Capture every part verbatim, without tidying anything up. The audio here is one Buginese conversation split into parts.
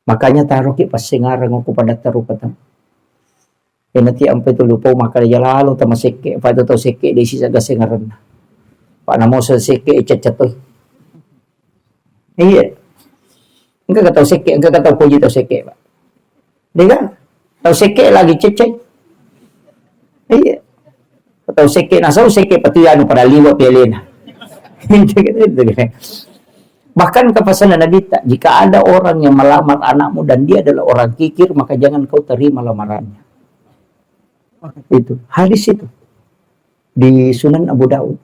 Makanya taroki passengareng ko padatta rupa tau. Enati ampe tu lupa makkeda jalalo tama sekke, pada tau sekke de sisa gasengarenna. Pak namo sekke cecet toi. Iya. Engka tau sekke, engka tau poji tau sekke, Pak. Dega? Tau sekke lagi cecet. Iya. Tau sekke nasau sekke patu anu pada liwa pelena. Bahkan kepesanan Nabi tak, jika ada orang yang melamar anakmu dan dia adalah orang kikir, maka jangan kau terima lamarannya. Itu hadis itu di Sunan Abu Daud.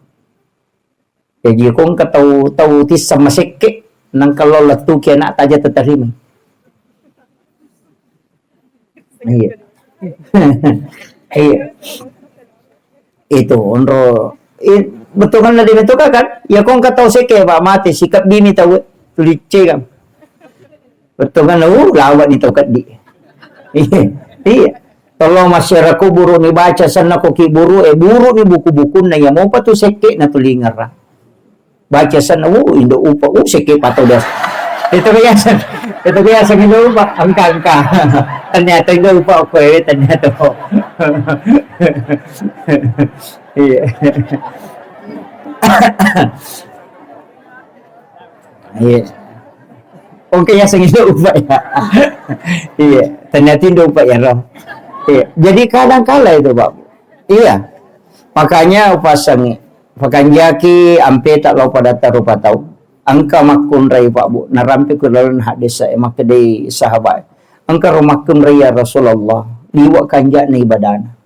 Jadi ko engka tau, tau tisseng masekke, nangka lo lettuki anak taja teterima. Iya. Iya. Itu onro i-, bettuanna de meto kan? Ya ko engka tau sekke, Pak, mate sikap bini tau tulicce kan. Bettuanna, uh, lawani tau keddi. Iya. Iya. Tolong masyarakat buru ni baca senna ko ki buru, eh, buru ni buku-bukunna ya mopa tu sekke na tu lingera. Baca senna, uh, indo upa, uh, sekke pato das. Itu biasa. Itu biasa indo upa, engka, engka. Ternyata indo upa ko, eh, ternyata. Iya. Iya. Oke, ya, sing itu upa ya. Iya, ternyata itu upa ya, roh. Iya, jadi kadang kala itu, Pak. Iya. Makanya upasangi, pakanjaki ampe tak lo pada tarupa tau. Engka makkunrai, Pak Bu, narampe ku dalam hadis saya, makkedai sahabat. Engka ro makkunrai ya Rasulullah, liwa kanjana ibadana.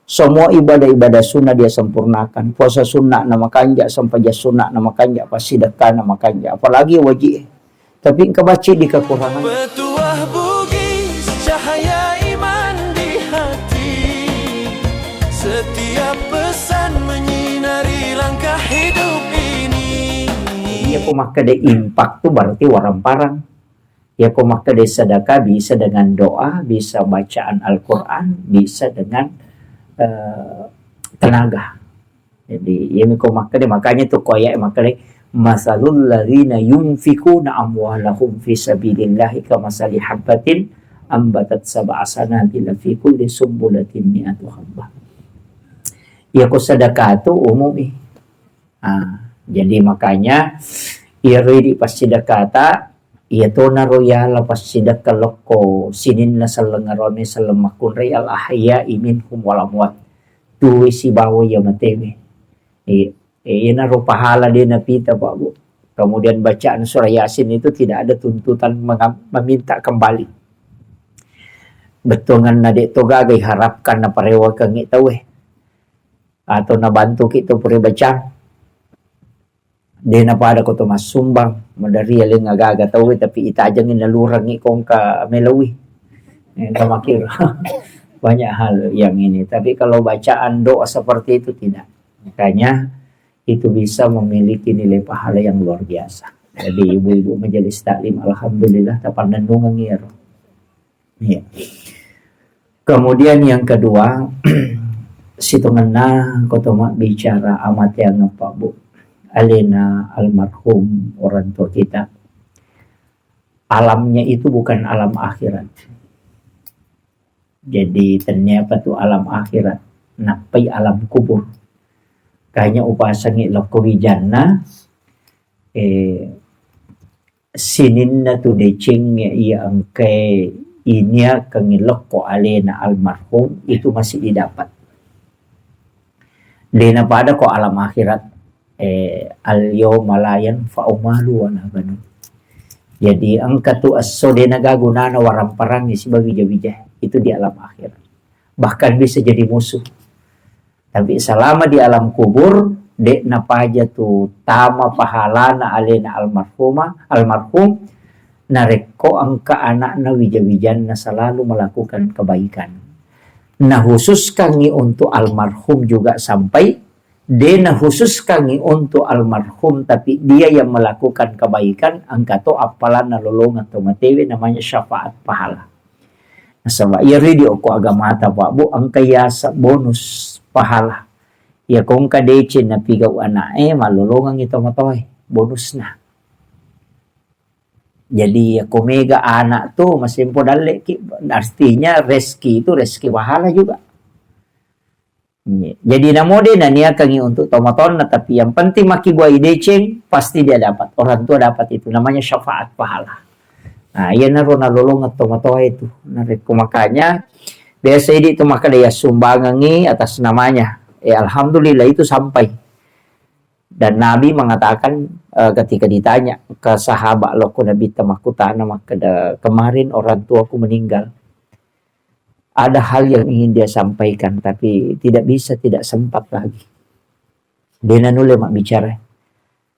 Semua ibadah-ibadah sunnah dia sempurnakan. Puasa sunnah na makanja, sempajang sunnah na makanja, passidekka na makanja. Apalagi wajib. Tapi engka bacci di kekurangan. Petuah Bugis, cahaya iman di hati. Setiap pesan menyinari langkah hidup ini. Iya, ko makkeda impak tu berarti waramparang. Ya, ko makkeda sedekah bisa dengan doa, bisa bacaan Al-Quran, bisa dengan, eh, tenaga. Jadi, ya, ko makkeda, makanya tu ko ayat makkeda, "Masalul ladzina yunfikuna amwalahum fi sabilillahi kamasali habbatin ambatat sab'a sanabila fi kulli sumbulatin mi'atu habbah." Ya, ko sedekah tu umum, eh. Ah, jadi makanya, iyaro idi passidekata, iya tonaro yala passidekka lokko sininna selleng arone selleng makkunrai al ahya'i minhum wal amwat. Tuwe sibawa iya matewe. Iya, iyanaro pahala de napita, Pak Bu. Kemudian bacaan surah Yasin itu tidak ada tuntutan menga-, meminta kembali. Bettuanna de to gaga iharapkan naparewakengngi tauwe. Atau nabantuki to pura bacang. De napada ko to massumbang, maderri aleng agaga tauwe, tapi itajengi nalurengi ko engka melowi. Eh, engka makkiro. Banyak hal yang ini. Tapi kalau bacaan doa seperti itu tidak. Makanya itu bisa memiliki nilai pahala yang luar biasa. Jadi ibu-ibu majelis taklim, alhamdulillah, tapannennungeng iyaro. Iya. Kemudian yang kedua, sitongenna ko to mabbicara amateang, Pak Bu, alena almarhum orang tua kita. Alamnya itu bukan alam akhirat. Jadi, tennia apa tu alam akhirat? Nappai alam kubur. Kanya upasangi lokko wijanna, eh, sininna tu decengnge iya engkae iniakengngi lokko alena almarhum itu masih didapat. De napada ko alam akhirat, eh, al yauma la yanfa'u malu wala banun. Jadi engka tu esso de naga gunana waramparang sibawa wija-wija itu di alam akhirat. Bahkan bisa jadi musuh. Tapi selama di alam kubur, de napaja tu tama pahalana alena almarhumah, almarhum, narekko engka anakna wija-wijanna selalu melakukan kebaikan. Nahususkangi untuk almarhum juga sampai, de nahususkangi untuk almarhum, tapi dia yang melakukan kebaikan, engka to appalanna lolongeng to matewe namanya syafaat pahala. Nasaba iyaro idi okko agamata, Pak Bu, engka yaseng bonus pahala. Iya ko engka deceng napigau ana'e, malolongengngi tomatoae, bonusna. Jadi, ya, ko mega anak tu, masempo dalleki, artinya rezeki itu rezeki pahala juga. Iya. Jadi, namo de naniakangi untuk tomatoanna, tapi yang penting makkibua ideceng, pasti dia dapat. Orang tua dapat itu, namanya syafaat pahala. Nah, iyanaro nalolongeng tomatoa itu. Narekko makanya, biasa idi tu makkeda yassumbangengi atas namanya. Eh, alhamdulillah itu sampai. Dan Nabi mengatakan, eh, ketika ditanya ke sahabat lokko Nabitta makkutana makkeda, "Kemarin orang tuaku meninggal. Ada hal yang ingin dia sampaikan, tapi tidak bisa, tidak sempat lagi." De nanulle mabbicara.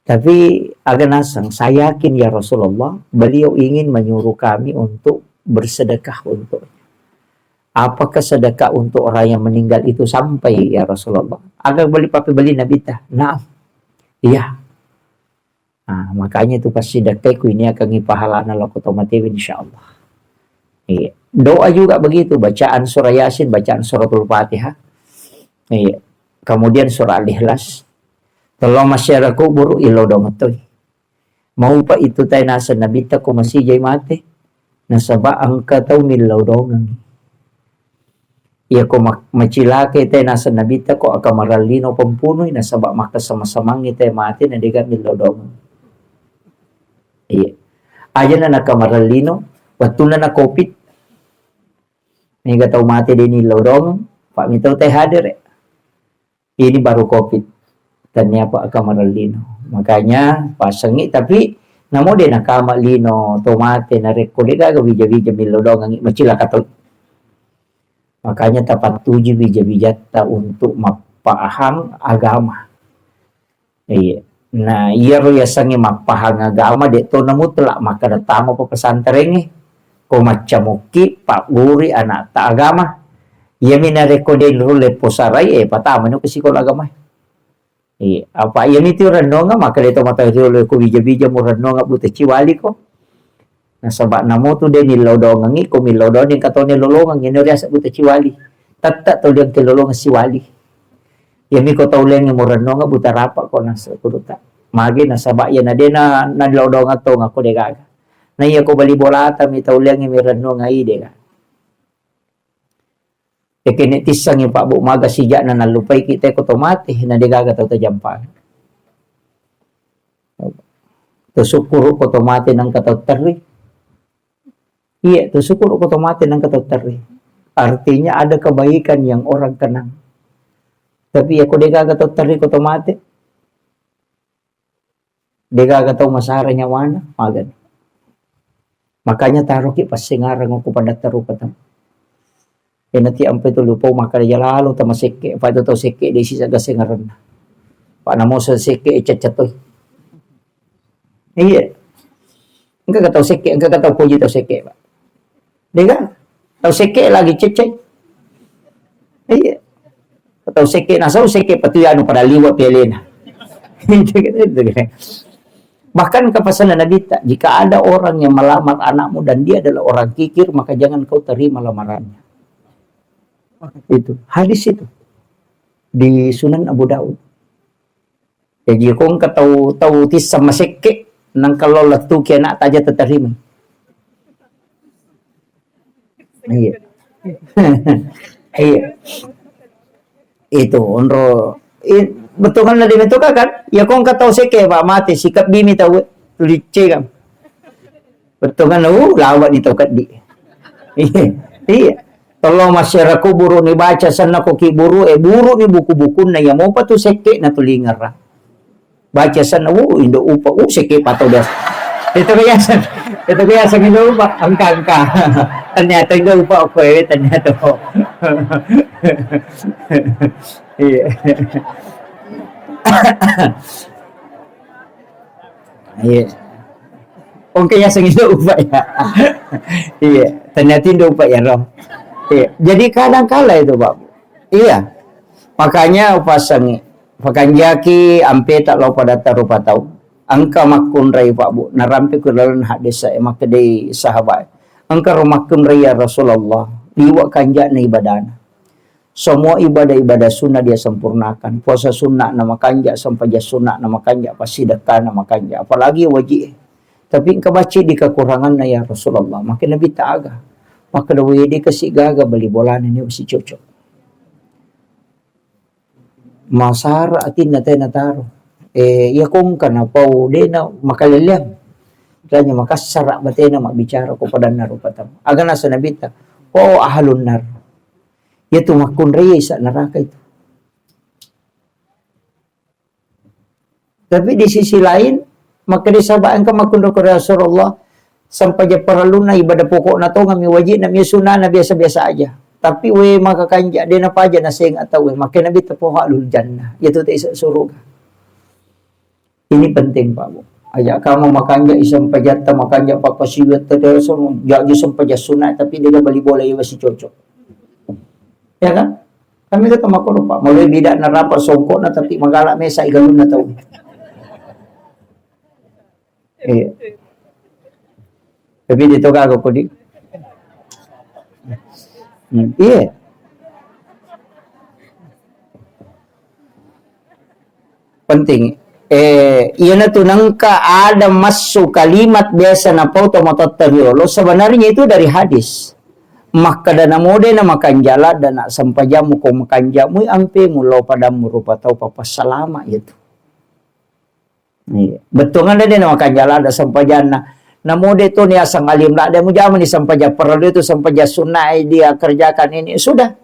Tapi aga naseng, "Saya yakin ya Rasulullah, beliau ingin menyuruh kami untuk bersedekah untuknya." "Apakah sedekah untuk orang yang meninggal itu sampai, ya Rasulullah?" Aga beli pape beli Nabitta. "Naam." Iya. Nah, makanya itu pasti dekke ku ini akan pahalana loko tomatewe, insyaallah. Iya. Doa juga begitu, bacaan surah Yasin, bacaan suratul Fatihah. Iya. Kemudian surah Al-Ikhlas. Tolong masyarakat kubur ilo dometoi. Maupa itu tai naseng Nabitta ko masijai mate, nasaba engka tau millau dongengngi. Iya ko ma-, macilakai tai naseng Nabitta ko akamarallino pempunui, nasaba makkasama-samangngi tai mate na dega millau dongeng. Iya. Ajana nakamarallino, wettunna na covid. Mega tau mate de nillau dongeng, pak mitau tai hadere. Ini baru covid. Tania apa kamar lino. Makanya pasengi, tapi namo de nakama lino to mate narekko de gaga wija-wija millau dongengngi, macilaka to. Makanya tapattuji wija-wijatta untuk mappahang agama. Iya. Nah, iyaro yasengnge mappahang agama de to na mutlak makkeda tama pa pesantrengnge. Ko maccamukki pagguri anakta agama. Iyami narekko de nulle posarai, eh, patamani ko sikola agamae. Iya, apa iyami tu rennonga makkeda to mata riolo ko wija-wija mu rennonga buta ciwali ko. Nasaba namo tu de millau dongengngi, ko millau dongeng katone lolongeng, ino riaseng buta ciwali. Tette tau liang ke lolongeng siwali. Iyami ko tau liang mu rennonga buta rapa ko nasa kuduta. Mage nasaba iya na de na, na lolongeng tongeng ko de gaga. Na iya ko bali bolata mi tau liang mi rennonga ide ga. Ekene tissangi Pak Bu maga sijakna nallupaiki te ko to mate, na de gaga tau tajampang. To sukkuru ko to mate nangka tau terri. Iya, to sukkuru ko to mate nangka tau terri. Artinya ada kebaikan yang orang kenang. Tapi ya ko de gaga tau terri ko to mate, de gaga tau masara nyawana, magani. Makanya taroki passengareng ko padatta rupa tau. Enati ampe tu lupa makkeda jalalo tama sekke, apa itu tau sekke de sisa gasengarenna. Pak namo se-, sekke cecetoi. Iya. Engka tau sekke, engka tau koji tau sekke, Pak. Dega? Tau sekke lagi cecet. Iya. Tau sekke, nasau sekke patu anu pada liwa pialena. Bahkan kepesanan Nabi ta, jika ada orang yang melamar anakmu dan dia adalah orang kikir, maka jangan kau terima lamarannya. Itu hadis itu di Sunan Abu Daud. Jaji ko engka tau, tau tisseng masekke, nangka lao lettuki anak taja tatarimai. Iya. Iya. Itu onro, i-, betonganna de meto kan? Ya ko engka tau sekke, Pak, mate, sikebbimi tau, tuliccekang. Bettuanna, uh, lawa ni tau keddi. Iya, iya. Tolong masyarakat buru ni baca senna ko ki buru, eh, buru ni buku-bukunna, ya mopa tu sekke na tulingara. Baca senna, uh, indo upa, uh, sekke pato biasa. Itu biasa, itu biasa indo upa, engka, engka. Ternyata indo upa ko, eh, ternyata. Iya. Iya. Ongke yaseng indo upa ya. Iya, ternyata indo upa ya, Rom. Iya, jadi kadang kala itu, Pak. Iya. Makanya upasangi, pakanjaki ampe tak lo pada tarupa tau. Engka makkunrai, Pak Bu, narampe ku dalam hadis saya makkedai sahabat. Engka ro makkunrai ya Rasulullah, liwa kanjana ibadana. Semua ibadah-ibadah sunnah dia sempurnakan. Puasa sunnah na makanja, sempajang sunnah na makanja, pasidekka na makanja. Apalagi wajib. Tapi engka bacci di kekuranganna ya Rasulullah. Maka Nabi ta aga. Maka dawai de kasi gaga bali bolana ni si cocok. Masara atinna tena taro. Eh, iya kongka na pau dena makaleleang. Tanya makassara batena mabbicara ko padanna rupa tau. Aga nasa Nabi ta. Oh, ahlun nar. Iya tu makkunrai isa neraka itu. Tapi di sisi lain, makkeda sahaba engka makkunrai ko Rasulullah, sempajang parellunna ibadah pokokna tongeng mi, wajibna mi, sunnahna biasa-biasa aja. Tapi we maka kanja de napaja naseng atau we makkeda Nabi ta poha ahlul jannah. Itu te suruga. Ini penting, Pak Bu. Aja kamu makanja isempajatta, makanja pakkasiwiatta, terus jaji sempajang sunnah, tapi de bali bola iya si cocok. Ya kan? Kami kata makkoro, Pak. Mulai bida narapa songkokna tapi magala mesa igalunna tau. Iya. Tapi dia toga aku kodi. Hmm, iya. Penting. Eh, iyana tu nengka ada massu kalimat biasa napau to matotta riolo, sebenarnya itu dari hadis. Makkeda namo de na makanja ladda na sempajammu ko makanja mui ampemu lao padammu rupa tau papassalama itu. Iya. Bettuangan de na makanja ladda sempajanna. Namo de to ni asang alim ladda mujama ni sempajang parellu itu sempajang sunnah dia kerjakan ini. Sudah.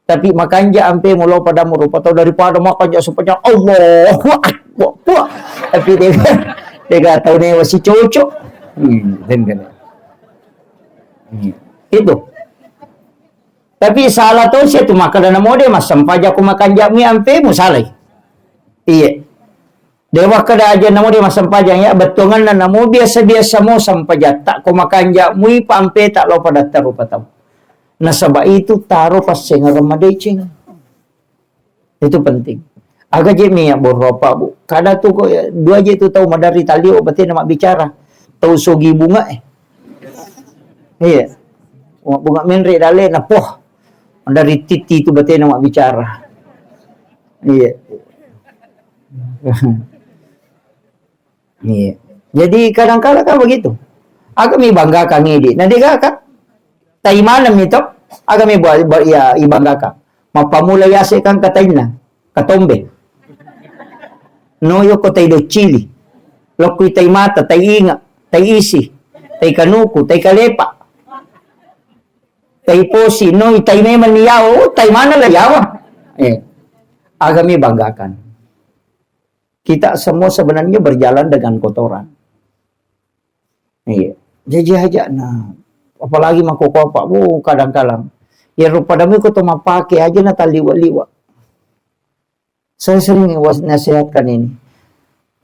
Tapi makanja ampemu lao padammu rupa tau daripada makanja sempajang Allahu Akbar. Wah. Tapi de, de tau ne masih cocok. Hmm, den kena. Hmm. Itu. Tapi salah to sia tu makkeda namo de massempajang ko makanja mi ampemu salai. Iya. De wakkeda aja namo de massempajang ya, bettuanganna namo biasa-biasa mo sempajatta ko makanja mui pampeta lao padatta rupa tau. Nasaba itu taro passengereng madeceng. Itu penting. Aga je mi ya borro apa, Bu? Kada tu ko ya, dua je tu tau maderri talio batena mabbicara. Tau sogi bunga eh. Iya. Bunga menre dale na poh. Maderri titi tu batena mabbicara. Iya. Iya. Jadi kadang-kadang kan begitu. Aga mi banggakan idi. Na de gaga. Tai maneng mi to. Aga mi buat, buat ya ibanggakan. Mappamula yase kan katainna. Katombe. No yoko tai doccili. Lokku tai mata, tai inga, tai isi, tai kanuku, tai kalepa. Tai posi, no tai memang ni yawa. Oh, tai mana lah yawa. Eh. Aga mi banggakan. Kita semua sebenarnya berjalan dengan kotoran. Iya. Jaji aja nah. Apalagi makkokkoe apa, oh, kadang-kadang. Ya rupa dami ko to mapake aja na taliwa-liwa. Saya sering was-, nasihatkan ini.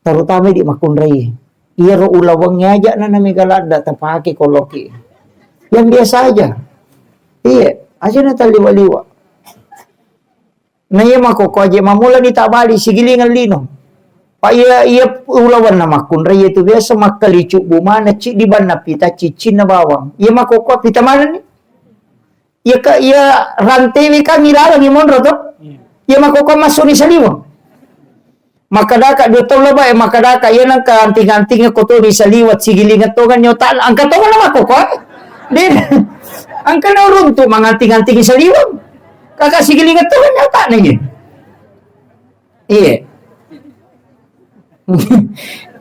Terutama di makkunrai. Iya ro ulaweng aja na nami galadda tapake koloki. Yang biasa aja. Iya, aja na taliwa-liwa. Na iya makkokkoe aje mammulani tabali sigilingeng lino. Pa iya, iya ulawenna makkunrai iya tu biasa makkalicu bu mana ciddi banna pita ciccinna bawang. Iya makkokkoe pita manenni. Iya ka, iya rantewe kan ilalengi monro to. Iya makkokkoe massuni saliweng. Makkedaka dua taung laba e, makkedaka iya nengka anting-anting ko to di saliweng sigilingeng tongenni otakna, engka tongenna makkokkoe. De, engka na uruntu manganting-anting saliweng. Kaka sigilingeng tongenni otakna iya. Iya.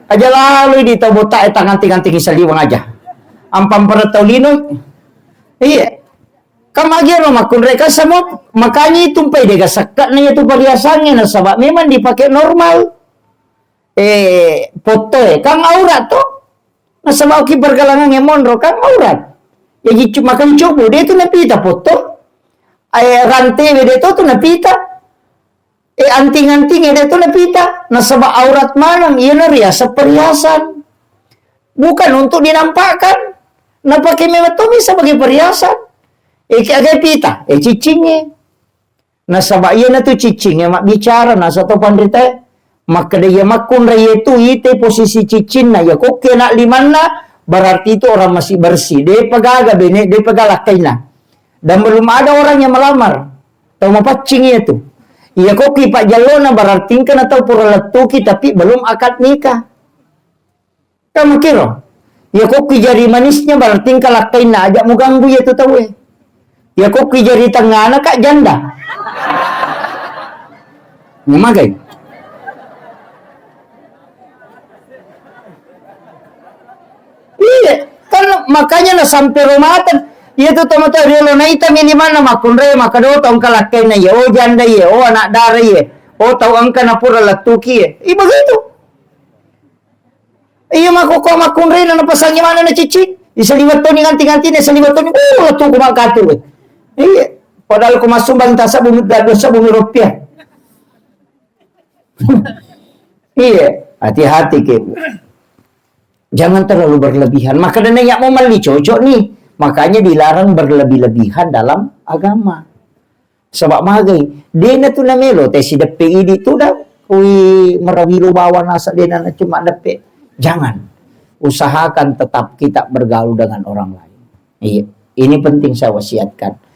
Aja lalu di tau botak e tanganting-anting saliweng aja. Ampang pertau lino. Iya. Kan magero makkunrai kan semua makanya itu pai dega sekka'na iya tu perhiasannya nasaba memang dipakai normal. Eh, potto e kan aurat to. Nasaba oki pergelangan yang monro kan aurat. Jadi cuma kan coba dia tu napita potto. Eh, rantewe de to tu napita. Eh, anting-anting de to napita. Nasaba aurat maneng iya na riaseng perhiasan. Bukan untuk dinampakkan. Napake memang to mi sebagai perhiasan. Eh, ki aga pita, eh, ciccingnge. Nasaba iyana tu ciccingnge mabbicara, nasa to panritae. Makkeda iya makkunrai iya tu ite posisi ciccinna, iya kokke na limanna, berarti itu orang masih bersih. De pagaga bene, de pagaga lakkainna. Dan belum ada orang yang melamar. Tau mapaccing iya tu. Iya kokke pajallona berarti engka na tau pura lettuki tapi belum akad nikah. Kamu kiro. Ya kok ki jari manisnya berarti engka lakkainna aja mu ganggu ya tu tau eh. Ya kok ki jari tengahna kak janda. Memagai. Iya, kan makanya na sampai rumatan. Iya tu tau-tau riolo naita mili mana makunre maka do tau engka lakkainna iya. Oh janda iya, oh anak dara iya. Oh tau engka napura lettuki iya. Iya begitu. Iya mako ko makkunre na napasangi mana na cici. Isaliwat toni nganti-nganti na saliwat toni. Oh lettuku makatu. Iya, padahal ko masumbang tasa bumi dua dosa bumi rupiah. Iya, hati-hati ke. Jangan terlalu berlebihan. Maka dana ya mau meli cocok nih. Makanya dilarang berlebih-lebihan dalam agama. Sebab magai, dena tu namelo te sideppe idi tu da. Kui merawilu bawa nasa dena na cuma deppe. Jangan. Usahakan tetap kita bergaul dengan orang lain. Iya, ini penting saya wasiatkan.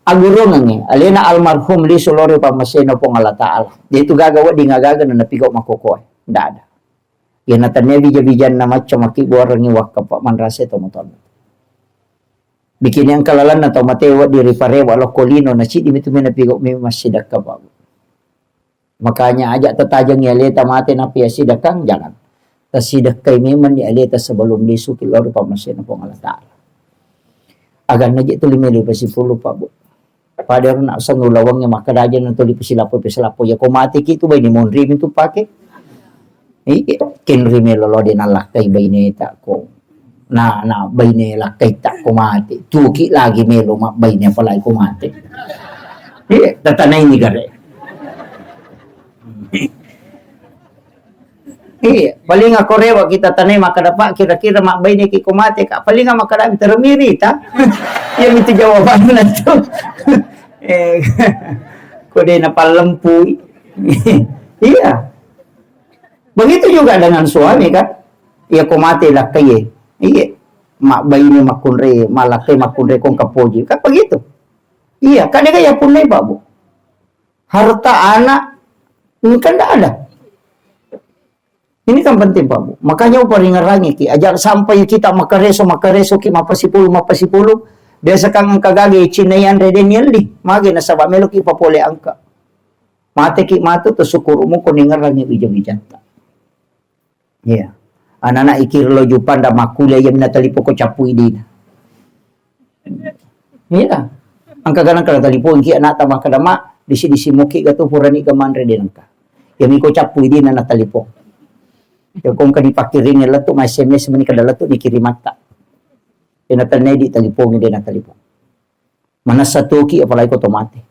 Agurungengnge, alena almarhum lisu lori pammasena Puang Allah Ta'ala. Jadi tu gaga wedding agaga na napigau makokoe. Ndak ada. Iya natannia bija-bijanna macca maki gorengi wakka pa manrase to motonna. Bikini engka lalanna tau mate wedding riparewa lokko lino na ciddi mitu mena pigau memang sidakka pa. Makanya aja tatajengi aleta mate napi asidakang jangan. Tasidakkai memang ni aleta sebelum lisu ki lori pammasena Puang Allah Ta'ala. Aganna je tuli melo pasipulu pa bu. Pada ro nak sang ulawangnge makkeda aja na tuli pasilappo pasilappo ya ko mate ki tu baine monri mi tu pake. Iya, kenri melo lo de nalakkai baine ta ko. Nah, nah baine lakkai ta ko mate. Tuki lagi melo ma baine apalagi ko mate. Iya, tatanai ni gare. Iya, paling ako rewa kita tanai makkeda pa kira-kira mabbaine ki ko mate ka paling makkeda termiri ta. Iya mitu jawabanna tu. Eh, ko de napallempui. Iya. Begitu juga dengan suami kan. Iya ko mate lakkai. Iya. Mabbaine makkunre, malakkai makkunre kong kapoji. Kan begitu. Iya, kan dia ya punai babu. Harta anak ini kan tidak ada. Ini kan penting, Pak Bu. Makanya uparingerangi ki, aja sampai kita makareso, makareso ki mapasipulu, mapasipulu. Biasa kan engka gage cinna yanre deni elli. Mage nasaba melo ki papole angka. Mate ki matu to syukur muko ningerangi wija-wijanta. Iya. Anak-anak ikir lo jupanda makkuliah iya mina talipo ko cappu idina. Iya. Engka ganang kala talipong ki anak ta makkeda ma disi-disi muki ga tu purani ga manre de nengka. Ya miko cappu idina na talipong. Ya kong ka dipakkiringi lettu ma S M S meni kada lettu dikirimatta. Ya na tennai di talipong de na talipong. Manessa toki apalagi ko to mate.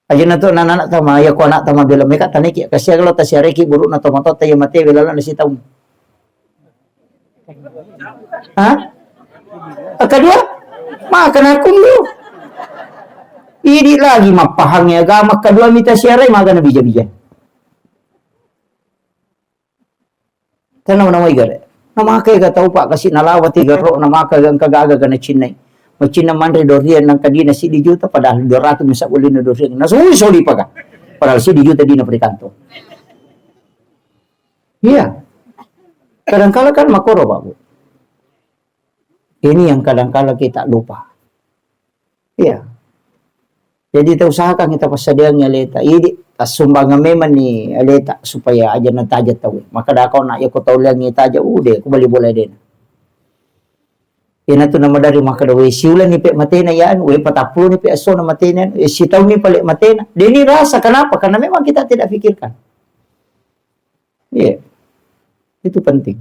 Aja na tu anak-anak tama ya ko anak tama bela meka tanai ki kasihan lo tasiareki buruk na tomato ta ya mate bela na sitaung. Hah? Kedua? Maka nakum lu. Idi lagi mappahang ya agama kedua mita siarai maga na bija-bija. Tena nama igare. Namaka ga tau pak kasi nalawa tiga ro namaka ga engka gaga ga nacinnai. Macinna manre dorian nang kadina sidi juta padahal dua ratus misa ulina dorian. Nasui soli paga. Padahal sidi juta dina perikantong. Iya. Kadangkala kan makoro, Pak, Bu. Ini yang kadangkala kita lupa. Iya. Jadi kita usahakan kita passadiangi aleta. Idi, tassumbangan memang ni aleta supaya aja nataja tau. Maka dah kau nak ya kau tau liang taja, udah, aku beli bola dena. Ina tu nama dari maka dah, we, siulan ni pek matena ya, we, patapulu ni pek asona matena, eh, sitaun ni pale matena. Deni rasa, kenapa? Karena memang kita tidak pikirkan. Iya. Itu penting.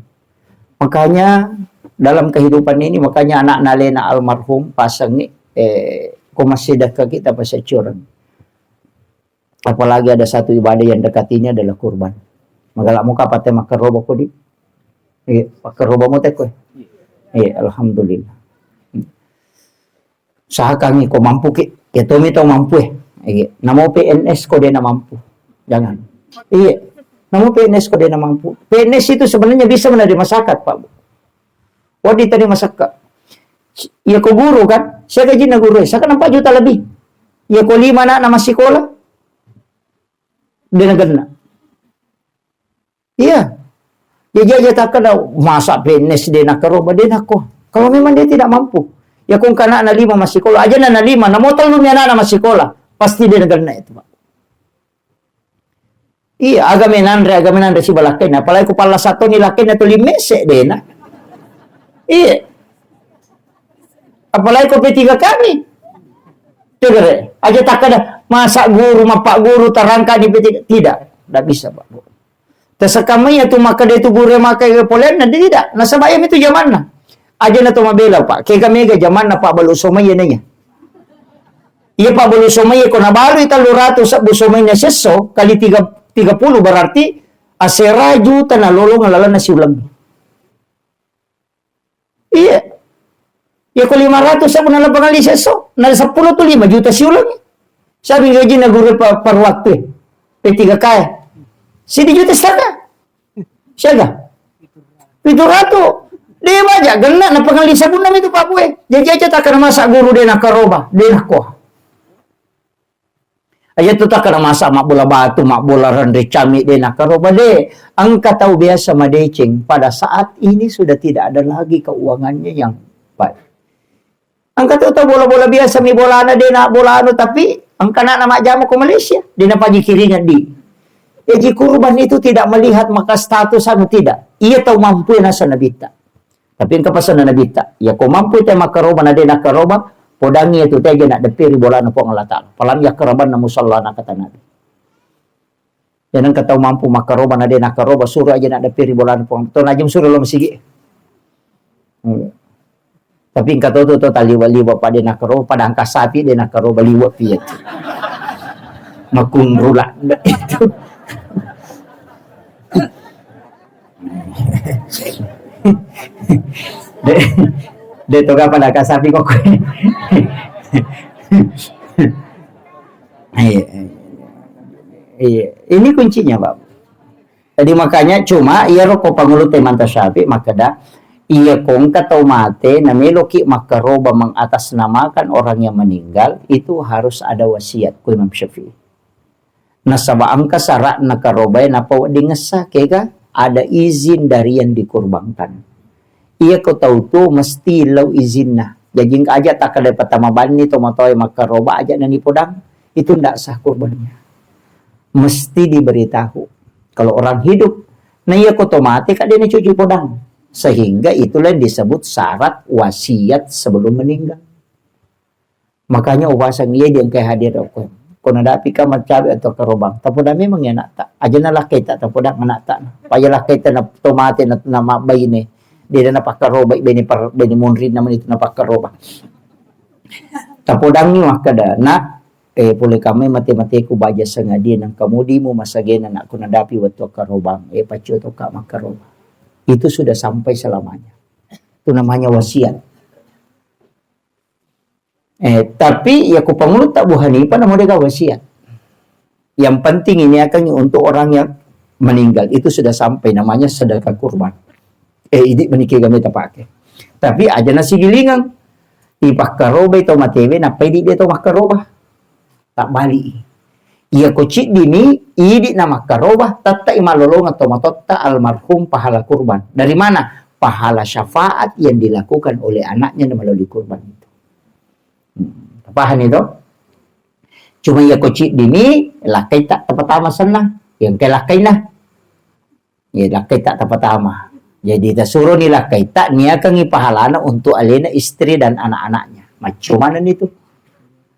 Makanya dalam kehidupan ini, makanya anak nalena almarhum pasangi, eh, ko masih dekat kita pasacurang. Apalagi ada satu ibadah yang dekat ini adalah kurban. Magala muka pate makan roba kodi. Iya, makan roba mo teko. Iya, alhamdulillah. Usahakangngi ko mampu ki, ya tomi tau mampu e. Iya. Namo P N S ko dena mampu. Jangan. Iya. Namo P N S ko dena mampu. P N S itu sebenarnya bisa menerima zakat, Pak. Wadi tadi masakka. Iya ko guru kan, saya gajina guru, saya kan empat juta lebih. Iya ko lima anak nama sekolah, dena genna. Iya. Jaji aja takkeda, masa P N S de' nakkaroba, de' nakko. Kalau memang dia tidak mampu. Ya ko engka anakna lima massikola, aja na lima, namo tellu mi anakna massikola, pasti de' nagenna itu, Pak. Iya, aga menanre, aga menanre siba lakkainna. Apalagi ko pallasa toni lakkainna tuli mese' de'na. Iya. Apalagi ko P tiga K mi. Tegere, aja takkeda, masa guru, mappagguru, tarangkani P tiga K. Tidak, tidak bisa, Pak. Tasekkamai tu makkeda tu guru makkeda polenna, tidak. Nasaba iya mi tu jamanna. Aja na to mabela, Pak. Kega mega jamanna Pak Balu Somai naiya. Iya, Pak Balu Somai ko nabalui tellu ratu sebbu somai na sesso kali tiga, tiga puluh berarti asera juta nalolong lalenna siuleng. Iya. Iya ko lima ratu sebbu naleng pangalli sesso, na seppulo tu lima juta siuleng. Siaga gajinna guru pa-, per waktu? P tiga K. Siddi juta setengah. Siaga? Pitu ratu. De' maja genna na pangalli sabunna mi tu Pak Bue. Jaji aja takkeda masa guru de' nakkaroba, de' nakko. Aja tu takkeda masa mabbola batu, mabbola renre cami de' nakkaroba, de'. Engka tau biasa madeceng, pada saat ini sudah tidak ada lagi keuangannya yang baik. Engka tu tau bola-bola biasa mi bolana, de' na bola anu, tapi engka anakna majjama ko Malaysia, de' na paji kiringan di. Jaji kurban itu tidak melihat maka status anu, tidak. Iya tau mampu nasa nabitta. Tapi engka pasenna nabitta, iya ko mampu te makkaroba na de' nakkaroba, podangi iya tu te aja naddepperi bolana Puang Allah Taala. Falam yaqrabanna musallana, kata Nabi. Iya, engka tau mampu makkaroba na de' nakkaroba, suro aja naddepperi bolana Puang. To najum suro lo masigi. Hmm. Tapi engka to tu, to taliwa-liwa pada nakkaroba, pada engka sapi de' nakkaroba liwa piye. Makunrula. De', de' to kapan engka sapi kok. Iya. Iya. Ini kuncinya, Pak. Jadi makanya cuma iyaro ko pangulu te Imam Syafi'i makkeda, iya ko engka tau mate, na meloki makkaroba mengatasnamakan orang yang meninggal, itu harus ada wasiat, ku Imam Syafi'i. Nasaba engka sara'na karobae nappa wedding ngessa, kega ada izin dari yang dikurbankan. Iya ko tau tuo mesti lao izinna. Jaji engka aja takkeda patama banni to matoae makkaroba aja nani podang, itu ndak sah kurbannya. Mesti diberitahu. Kalau orang hidup, na iya ko to mate ka de' nacucu podang. Sehingga itulah yang disebut syarat wasiat sebelum meninggal. Makanya upasang iya di engkai hadir okko. Ko nadapi ka macawe atau karobang. Tapodang memang iya anakta. Aja na lakkaita tapodang anakta. Paja lakkaita na to mate na, na mabbaine. De' na napakkarobai bene par-, bene munrinna mani tu napakkaroba. Tapodangi makkeda, "Nak, eh, pole kamai mate-mateku baja sangadie nang kamudimu masagena nak ko nadapi wettu akkarobang. Eh, paccio tokka makkaroba." Itu sudah sampai selamanya. Itu namanya wasiat. Eh, tapi iya ko pangulutta Abu Hanifah namo de' gaga wasiat. Yang penting ini akan untuk orang yang meninggal. Itu sudah sampai namanya sedekah kurban. Eh, idi' meniki kami tapake. Tapi aja nasigilingang. Ipakkarobai to matewe, nappa idi' de' to makkaroba. Tabbali. Iya ko ciddimi, idi' na makkaroba, tettai malolongeng to matotta almarhum pahala kurban. Dari mana? Pahala syafaat yang dilakukan oleh anaknya melalui kurban itu. Hmm, paham itu? Cuma iya ko ciddimi, lakkaita tapatama senna. Yang ke lakkaina. Ya, lakkaita tapatama. Jadi, tasuroni lakkaita, niakangi pahalana untuk alena istri dan anak-anaknya. Maccumaneng itu.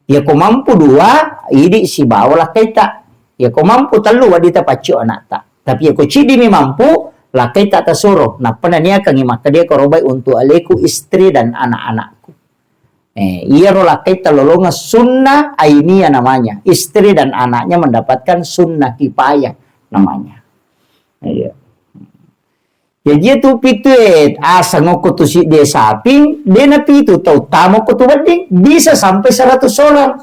Ya, ko mampu dua, idi' sibawa lakkaita. Ya, ko mampu tellu, wedding tapaccio anakta. Tapi ya, ko ciddimi mampu, lakkaita tasuro. Nappa naniakangi makkeda, "Karobai untuk aleku, istri dan anak-anakku." Eh, iyaro lakkaita lolongeng sunnah ainiyah namanya. Istri dan anaknya mendapatkan sunnah kifayah namanya. Iya. Jaji tu pitu e, aseng okko tu siddi saping, de' napitu tau tama okko tu wedding, bisa sampai seratus orang.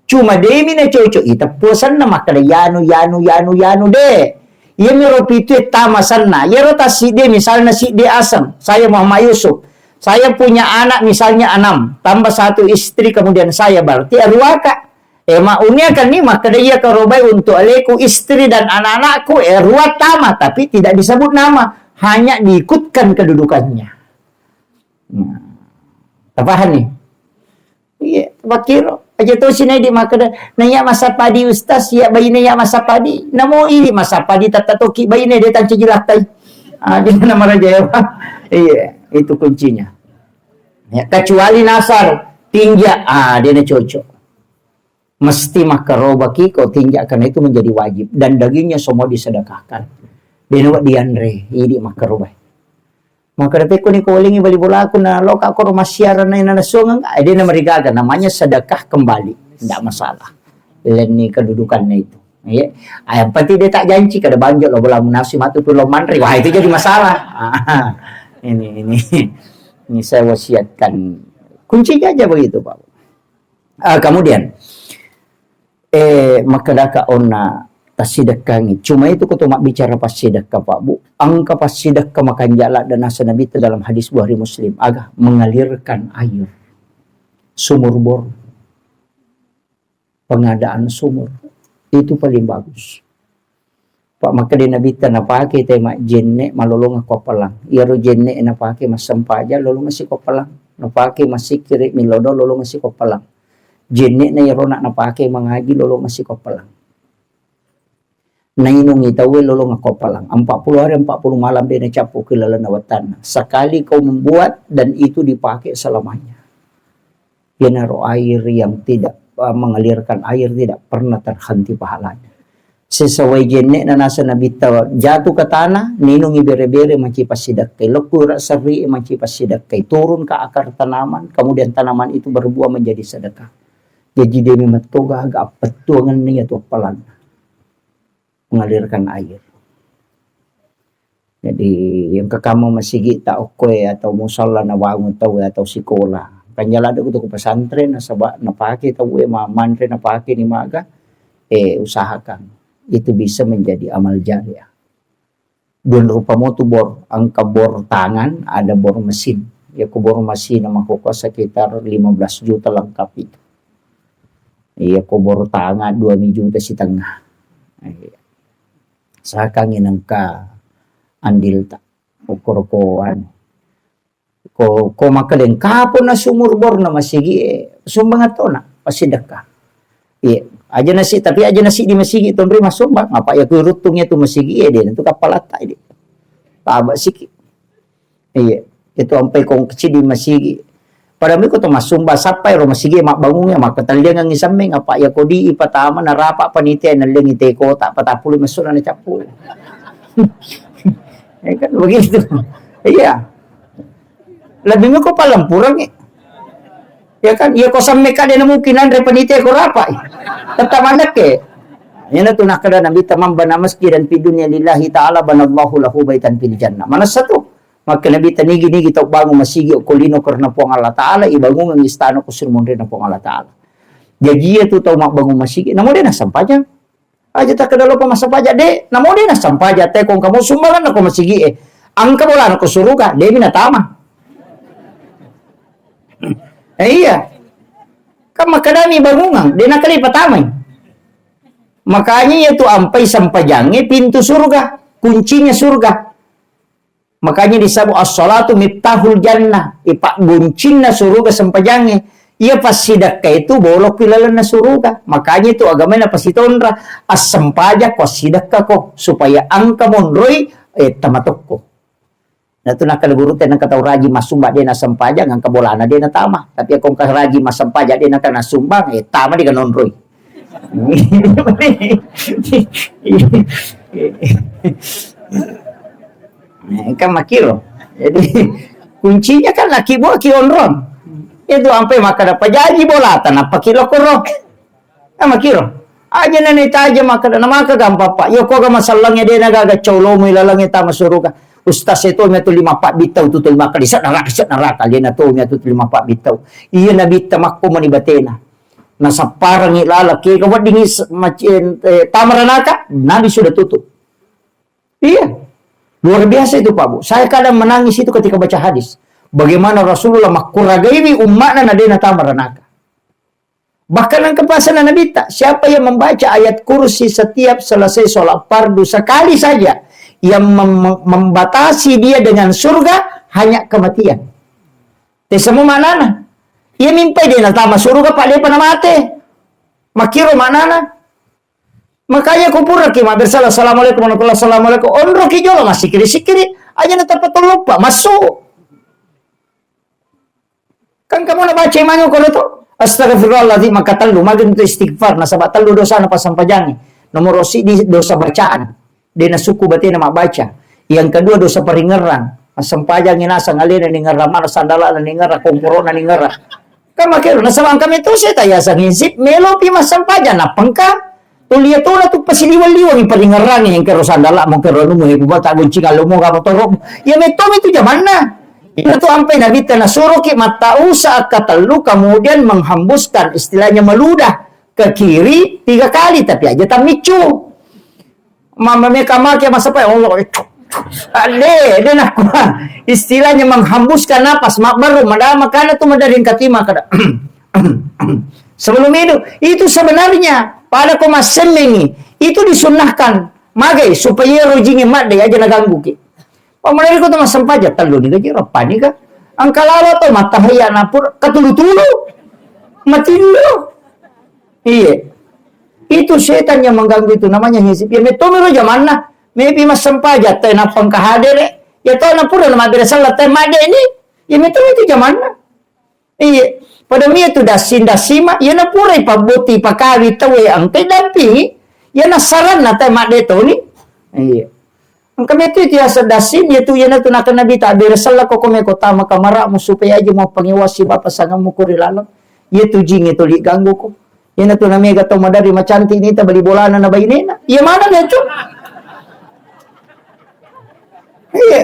Cuma de' mi nacocok i teppuasanna makkeda yanu, yanu, yanu, yanu, de'. Iyamiro pitu e tama senna. Iyaro tassiddi, misalnya siddi aseng, saya Muhammad Yusuf. Saya punya anak misalnya enam, tambah satu istri, kemudian saya, berarti aruaka. Eh, ma-, unia kan ni makkeda iya karobai untuk aleku, istri dan anak-anakku, eh, rua tama, tapi tidak disebut nama. Hanya diikutkan kedudukannya. Nah, tapahang ni? Iya, pakiro. Aja to sinai di makkeda, "Naiya massapadi ustaz, ya baine ya massapadi." Namo idi massapadi, tatta toki baine de tancaji lakkai. Ah, dia nama raja ya, Pak. Iya, itu kuncinya. Ya, kecuali nasar, tinja, ah, dia na cocok. Mesti makkarobaki ko tinja, karena itu menjadi wajib dan dagingnya semua disedekahkan. Denawa dianre, idi makkarobai. Maka depe ko ni ko welingi bali bolaku na loka ko rumah siaran na ina nasongang, eh, dia namarigaga, namanya sedekah kembali. Ndak masalah. Lenni kedudukannya itu. Iya. Ah, yang penting dia tak janji kada banjok lo bola munasi matu tu lo manri. Wah, itu jadi masalah. Ah, ini, ini. Ini saya wasiatkan. Kuncinya aja begitu, Pak. Ah, kemudian, eh, makkedaka onna tassidekkangi. Cuma itu ko to mabbicara passidekka, Pak Bu. Engka passidekka makanja ladde nasa Nabitta dalam hadis Bukhari Muslim. Aga? Mengalirkan air. Sumur bor. Pengadaan sumur. Itu paling bagus. Pak, makkeda Nabitta napake te majjenne malolongeng ko appalang. Iyaro jenne napake massempajang lolongeng si ko appalang. Napake massikkiri milodong lolongeng si ko appalang. Jenne na iyaro na napake mangaji lolongeng si ko appalang. Nainungi tauwe lolongeng ko appalang. Empat puluh hari, empat puluh malam de nacappu ki lalenna wettanna. Sekali kau membuat dan itu dipakai selamanya. Iyanaro air yang tidak, eh, mengalirkan air tidak pernah terhenti pahalanya. Sesuai jenne'na nasa Nabitta jatuh ke tanah, ninungi bere-bere mancaji passidekkai, lokku ura serri mancaji passidekkai, turun ke akar tanaman, kemudian tanaman itu berbuah menjadi sedekah. Jadi demi mettoga aga appettuangenna iya tu appalanna. Mengalirkan air. Jadi, yang kekamo masigi ta okkoe atau musalla nabangun tau atau sikola. Kan jala de ko pesantren nasaba napake tau e ma-, manre napake ni maga, eh, usahakan itu bisa menjadi amal jariah. Dua rupa motu bor, engka bor tangan, ada bor mesin. Ya ko bor mesin makkokkoe sekitar lima belas juta lengkap itu. Iya ko bor tangan dua juta setengah. Iya. Sakangi nengka andilta. Ukur ko anu. Ko, ko makkedeng kapona sumur bor na masigi e, sumbang tona, passidekka. Iya, aja nasi, tapi aja nasi di masigi tonri masumbang, apa ya ku ruttung ya tu masigi e, de tu kapalatta e. Taba siki. Iya, itu ampai kong kecil di masigi. Pada miko to masumba sappai ro masigi mabbangung ya, makkatalliangang semmeng, apa ya kodi ipatama narapa panitia nalliangi te kota patapulu masuk na cappu. Ya kan begitu. Iya. Lebih miko palempurang ya. Ya kan, iya ko semme kade na mungkin anre panitia ko rapa. Tetap anak ke. Yana tu nakkeda Nabi, "Man bana masjidan fi dunya lillahi ta'ala banallahu lahu baitan fil jannah." Mana satu? Maka Nabi ta nigi-nigi tau bangun masigi ko lino karena Puang Allah Ta'ala, ibangungan istana ko sirmonrena Puang Allah Ta'ala. Jaji iya tu tau mabbangun masigi, namo de nassempajang. Aja takkeda lopa massempajang, de, namo de nassempajang, te kong kamu sumbangan ko masigi e. Angka bolana ko suruga, de mi natama. Eh, iya. Kan makkedami bangungan, de nakali patamai. Makanya iya tu ampai sempajangnge pintu surga, kuncinya surga. Makanya disebut as-salatu miftahul jannah, ipagguncinna suruga sempajangnge. Iya passidekka itu bolokki lalenna suruga. Makanya itu agamana pasitonra, assempajang ko, assidekka ko, supaya engka monroi, eh, tamatokko. Nah, tu nakkeda gurutta, nengka tau rajin massumba de nasempajang, engka bolana de natama. Tapi ko engka rajin massempajang de nengka nassumbang, eh, tama de ganonroi. Eh, kan makkiro. Jadi, kuncinya kan laki buah ki onrong. Itu ampe makkeda pajaji bolata, nappa ki lokoro. Kan makkiro. Aja nene taja makkeda, na maka gampang, Pak. Yo, ko ga masallangnge de na gaga colomu ilalangnge tama suruga. Ustaz e to mi atu lima pabbittau tu, tu lima kali, set neraka, set neraka, alena to mi atu tu lima pabbittau. Iya nabitta makko mani batena. Nasapparangngi lala, kega weddingngi se-, mac-, eh, tama ranaka, Nabi sudah tutup. Iya. Luar biasa itu, Pak Bu. Saya kadang menangis itu ketika baca hadis. Bagaimana Rasulullah makkuragaiwi umma'na na de natama ranaka. Bahkan engka pasana Nabitta, siapa yang membaca ayat kursi setiap selesai sholat fardu sekali saja, Yang mem-, membatasi dia dengan surga hanya kematian. Te semua maknana. Iya mimpai dia natama surga, Pak, dia pernah mati. Makkiro maknana. Makanya ku puraki mabbersala, "Assalamualaikum warahmatullahi wabarakatuh." Onroki jolo massikiri-sikiri. Aja na tappa toloppa masuk. Kan kamu na baca mango kono to. Astagfirullahaladzim, maka tellu, magi itu istighfar, nasaba tellu dosa na pasampajangi. Nomor siddi dosa bacaan. De na suku batena mabbaca. Yang kedua dosa paringerrang. Massempajangi nasang alena ningerrang, mana sandalana ningerrang, komporona ningerrang. Kan makero, nasaba engka meto seta yaseng hisib, melopi massempajang, nappa engka. Tuli tona tu pasidiwang-liwangi paringerrangi engkero sandala, mengkero anumu, ibu bata gunci kalau mau kamu toro. Ya metomi tu jamanna. Itu tu ampai Nabi tena suruh ki mattausa akkatellu, kemudian menghembuskan, istilahnya meludah ke kiri tiga kali, tapi aja tamiccu. Mama meka make masapai Allah. Ade, de nakua. Istilahnya menghembuskan napas, mabbaru, madama kana tu madaring katima kada. Sebelum itu, itu sebenarnya pada ko massemmengi, itu disunnahkan. Magai supaya rojingi madde aja naganggu ki. Pamulai ko tu massempajang, tellu ni gaji, rappa ni ga. Engka lalo to, mattahayya napur, katulu-tulu. Matillo. Iya. Itu setan yang mengganggu itu, namanya hisib. Ya, metomi ro jamanna. Mepi massempajang, te nappa engka hadere. Ya, to napura na mabbere sella, te madde ni. Ya, metomi itu jamanna. Iya, pada mia tu dassing-dassima, iyana purai pabbotti pakawi tauwe engkai dampingi, iyana saranna tae madde toni. Iya. Engka metu itu yaseng dassing, iya tu iyana tu nakenna Nabi, tabbere sellako ko meko tama kamara'mu supaya aja muappangewa sibawa pasanganmu ko ri laleng. Iya tu jing itu li ganggu ko. Iyana tu namega tau maderri macantik nita bali bolana na bainena. Iya mana na cu? Iya.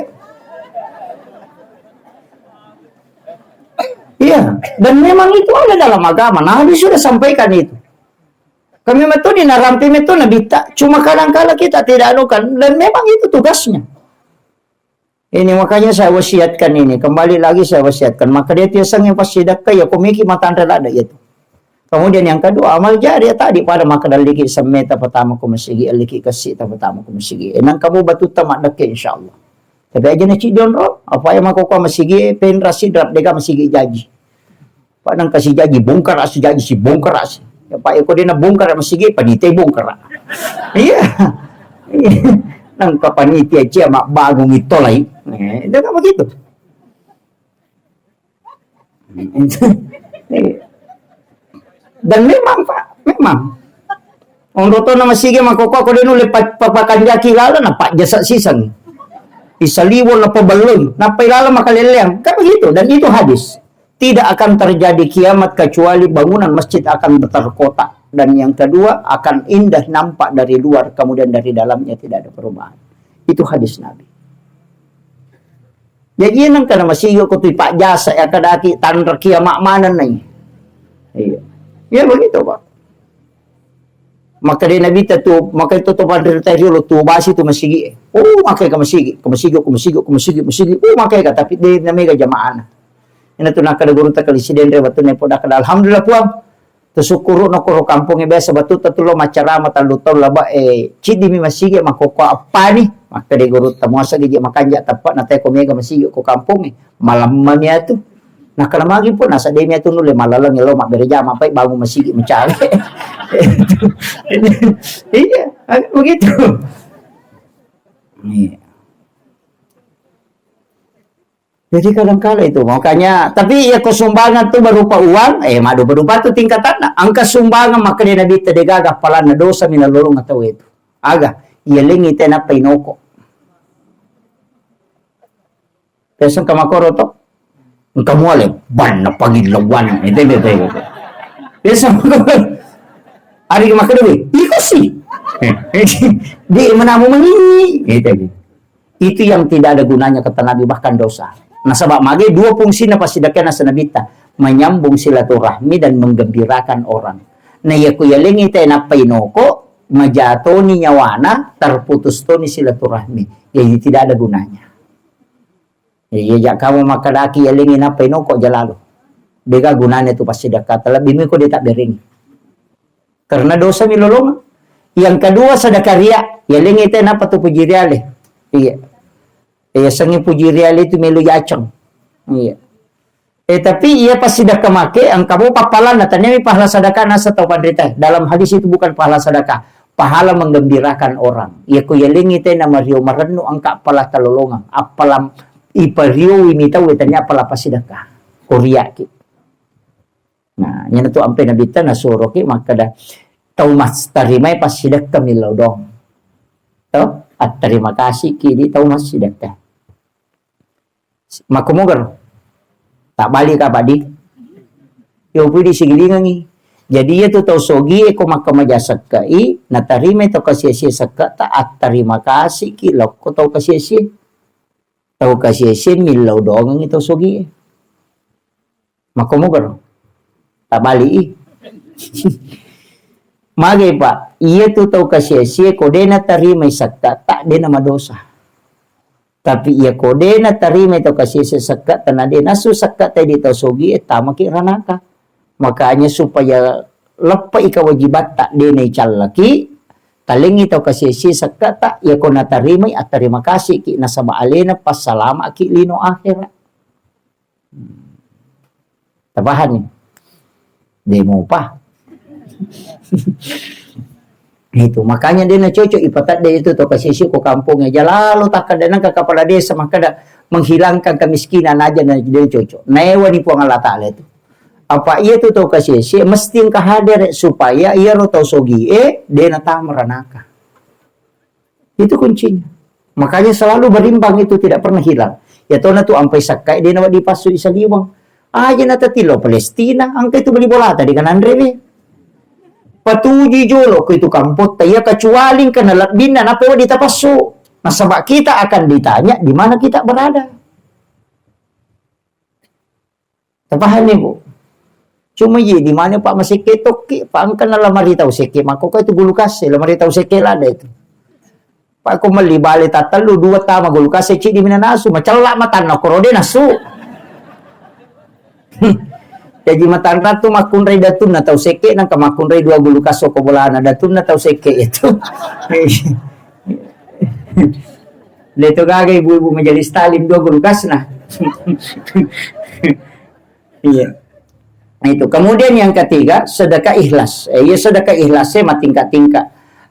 Iya, dan memang itu ada dalam agama. Nabi sudah sampaikan itu. Kami metode narampi metode Nabi tak. Cuma kadang-kala kita tidak anukan. Dan memang itu tugasnya. Ini makanya saya wasiatkan ini. Kembali lagi saya wasiatkan. Maka dia tiasang yang pasti dekat ya komiki mata anda ada itu. Kemudian yang kedua, amal jariah tadi pada maka dalliki semme ta pertama ku masigi, alliki kessi ta pertama ku masigi. Enang kamu batu ta maddekke insyaallah. Tapi aja na ciddi onro, apa ya mako ko masigi penra sidrap dega masigi jaji. Pak nang kasi jaji bongkar asu jaji si bongkar asu. Ya Pak eko dena bongkar masigi panite bongkar. Iya. Iya. Nang kapanitia cia mak bangun itolai. Eh, dia kan begitu. Dan memang, Pak, memang. Onro to na masigi mako ko de nulle pa-, pa-, pakanjaki lalo na pajjasa siseng. Isaliwo na pabelloi, na pailalo makalelleang. Kan begitu, dan itu hadis. Tidak akan terjadi kiamat kecuali bangunan masjid akan terkotak. Dan yang kedua, akan indah nampak dari luar, kemudian dari dalamnya tidak ada perubahan. Itu hadis Nabi. Jaji nengka na masigi ko tu ipajjasa ya kadaki tanra kiamat maneng nai. Iya. Ya begitu, Pak. Maka dia Nabi ta tu, maka itu tu panrita riolo tu basi tu masigi. Oh, maka ka masigi, ka masigi, ka masigi, ka masigi, masigi. Oh, maka ka tapi de namega jamaah. Ina tu nakada guru ta kali siden re batu ne poda kada alhamdulillah puang. Tusukkuru no koro kampongnge biasa batu tatulo maccarama tallu taung laba, eh, ciddi mi masigi makkokko appani. Makkeda gurutta muasa gigi makanja teppa na teko mega masigi ko kampongnge. Malamma mi atu. Nakkeda magi pun nasa demi atu nulle malaleng lo mabbere jama pai bangun masigi macare. Iya, begitu. Iya. Jadi kadangkala itu, makanya, tapi ya ko sumbangan tu berupa uang, eh, maddupa-dupa tu tingkatanna. Engka sumbangan makkeda Nabi, "Tedegaga appalanna dosa minallolong tau itu." Aga, iya lengi te nappa inoko. Biasa engka makoro to. Engka muale, banna pagilleng wan. Itu, itu, itu. Biasa makoro. Ari makkeda, "Iko si." Di menamu mengi. Itu. Itu yang tidak ada gunanya, kata Nabi, bahkan dosa. Nasaba mage dua fungsina passidekkae nasa Nabitta, menyambung silaturahmi dan menggembirakan orang. Na iya ku yalengi te nappa inoko, majatoni nyawana, terputus toni silaturahmi. Jadi tidak ada gunanya. Iya, iya, ja kamu makkadaki yalengi nappa inoko jalalo. Dega gunanya tu passidekka, terlebih miko de tabberengi. Karena dosa mi lolong. Yang kedua, sedekah ria. Yalengi te nappa tu puji riale. Iya. Eh, yasengnge puji riale itu melo yaceng. Iya. Eh, tapi iya passidekka make, engka mo pappalanna, taniami pahala sedekah nasa tau panrita. Dalam hadis itu bukan pahala sedekah, pahala menggembirakan orang. Iya ko yalengi tena mario marennu engka appala talolongang, appala iparioi mi tau tania appala passidekka. Ko riaki. Nah, iyana tu ampe Nabitta nasuroki makkeda, tau mattarimai passidekka millau doang. To, attarima kasiki di tau massidekka. Makkomogaro? Tabbali ka padi? Yo pudi sigilingangi. Jadi iya tu tau sogi e ko makkamaja sekka i, natarima tau kasia-sia sekka ta, attarima kasiki lokko tau kasia-sia. Tau kasia-sia millau doangengi tau sogi e. Makkomogaro? Tabbali i. Magai, Pak, iya tu tau kasia-sia ko de natarimai sekka ta, de namadosa. Tapi iya ko de natarimai tau kasia-sia sekka ta, na de nasu sekka ta di tau sogi e, tamaki ranaka. Makanya supaya leppai kewajibatta, de naicallaki, talengi tau kasia-sia sekka ta, iya ko natarimai, attarima kasiki, nasaba alena passalamaki lino akhirat. Tapahani? De mopa. Itu makanya de nacocok ipatadde itu to kasisi ko kampung aja lalu takkada nangka kepala desa makkada menghilangkan kemiskinan aja na de cocok. Naewani Puang Allah Taala itu. Apa iya tu tau kasisi mesti engka hadir supaya iya ro tau sogi e de natama ranaka. Itu kuncinya. Makanya selalu berimbang itu tidak pernah hilang. Ya tona tu ampai sakkai de nawa dipassu isaliwang. Aja na tatilo Palestina, angka itu beli bola tadi kan Andre be. Patuji jolo ko itu kampotta. Ya kecuali engka na lebbinna napa wa ditapassu. Nasaba kita akan ditanya di mana kita berada. Tapahani, Bu? Cuma ye, di mana, Pak, masekke tokki, Pak, engka na lamari tau sekke, makko ka itu gulu kase, lamari tau sekke lada itu. Pak, ko melli bale tattellu, dua tama gulu kase, cidi mina nasu, macella matanna, koro de nasu. Jaji matanra tu makkunrai datunna tau sekke, nangka makkunrai dua gulu kase ko bolana datunna tau sekke itu. Leto gaga ibu-ibu majelis taklim dua kulkasna. Iya. Nah, itu. Kemudian yang ketiga, sedekah ikhlas. Eh, iya, sedekah ikhlas e matingka-tingka.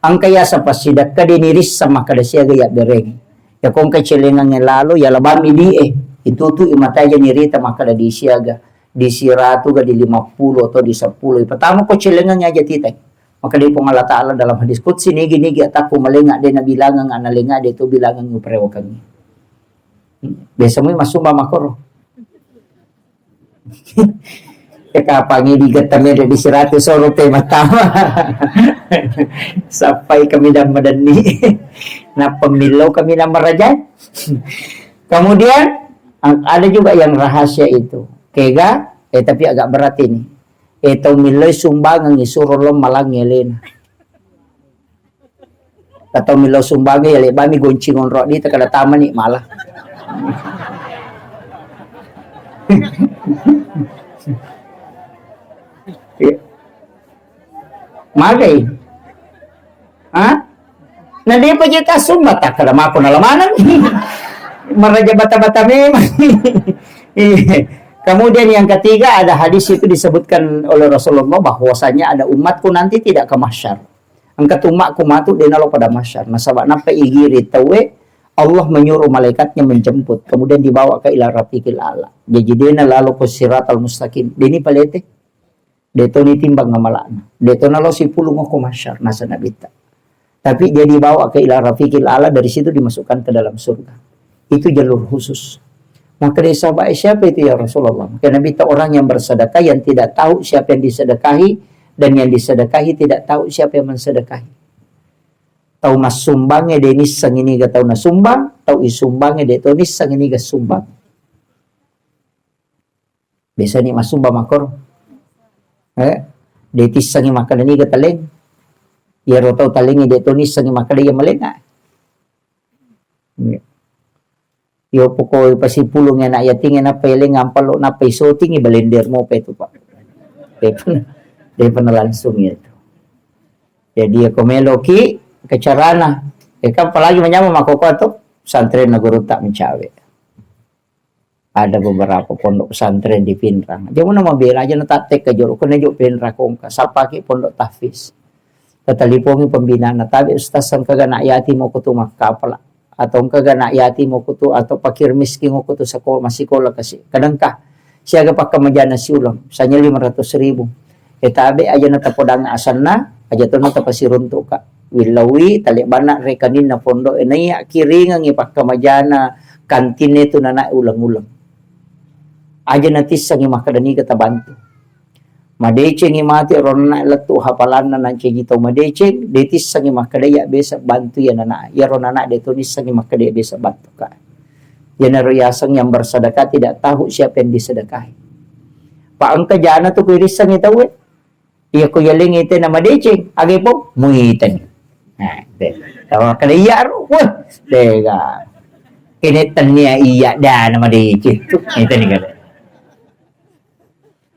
Engka yaseng passidekka de nirisseng makkada siaga yabberengi. Ya ko engka celengangnge lalo, ya labami di e. Itu tu imata aja nirita makkada di siaga. Di siratu ga di lima puluh atau di sepuluh. Pertama ko celengangnge aja titai. Makkeda Puang Allah Ta'ala dalam hadis qudsi, "Nigi-nigi atakku malenga de nabilangeng, nalenga de tu bilangeng uparewakengngi." Biasa mui massumba makkoro. Ya kapangi digettame de di siratu soro pe matama. Sappai kami dan madenni. Nappa millau kami dan maraja. Kemudian a-, ada juga yang rahasia itu. Kega, eh, tapi agak berat ini. Eh, tau milloi sumbangengngi suro lo malangngi alena. Tau millau sumbangngi, ya, lebami goncing onro di, takada tamani malah. Iya. Magai. Hah? Na depa je tasumba, takkada mako nala maneng. Maraja bata-bata memang. Iya. Kemudian yang ketiga, ada hadis itu disebutkan oleh Rasulullah bahwasanya ada umatku nanti tidak ke mahsyar. Engka tu umatku matu de nalo pada mahsyar. Nasaba nappa igiri tauwe, Allah menyuruh malaikatnya menjemput, kemudian dibawa ke ila rafiqil a'la. Jadi de nalalo ko siratal mustaqim. Deni palete. De to nitimbang amala'na. De to nalo sipulung ko mahsyar, nasa Nabitta. Tapi dia dibawa ke ila rafiqil a'la, dari situ dimasukkan ke dalam surga. Itu jalur khusus. Maka dia sahabat, "Eh, siapa itu ya Rasulullah?" Maka Nabitta, "Orang yang bersedekah, yang tidak tahu siapa yang disedekahi, dan yang disedekahi tidak tahu siapa yang mensedekahi." Tau massumbangnge de nissengngi niga tau nasumbang, tau isumbangnge de to nissengngi niga sumbang. Biasani massumba makkoro. Eh, de tissengngi makkeda niga taleng. Iyaro tau talengnge de to nissengngi makkeda iya malenga. Iya. Iyo poko pasipulung anak yatingnge nappa eleng ampalo nappa isotingi balender mopa itu, Pak. Depa, depa langsung itu. Jadi, ya, ko meloki ke carana. Ya, kan apalagi manyameng makkokkoe to. Pesantrenna gurutta mencawe. Ada beberapa pondok pesantren di Pinrang. Aja muna mabela aja na tattek ke jolo, kena jo Pinrang kongka. Sapaki pondok tahfiz. Tatalipongi pembinaan, tabe ustaz, engka ga anak yatim mau kutu makkapala, atau engka ga anak yatim mau kutu, atau fakir miskin mau kutu sekolah, masih sekolah kasih. Kadangka siaga pakkamajana siuleng, misalnya lima ratus ribu. E tabe aja na tapodang asanna, aja to na tapasiruntuk ka. Willaui talebbana rekeninna pondok e, naiya kiringengi pakkamajana kantinna tu nana uleng-uleng. Aja natissengi makkeda niga tabantu. Madecengi mate ro nana lettu hafalanna nancaji tau madeceng, de tissengi makkeda iya besa bantu iya nana. Iya ro nana de to nissengi makkeda iya besa bantu ka. Iyanaro yaseng yang bersedekah tidak tahu siapa yang disedekahi. Pa engka jana tu kuirissengi tauwe. Iya ko yalengi tena madeceng, age po muitani. Nah, de. Tawa kada iya ro, wah, dega. Kene tania iya dana madeceng. Itani kada.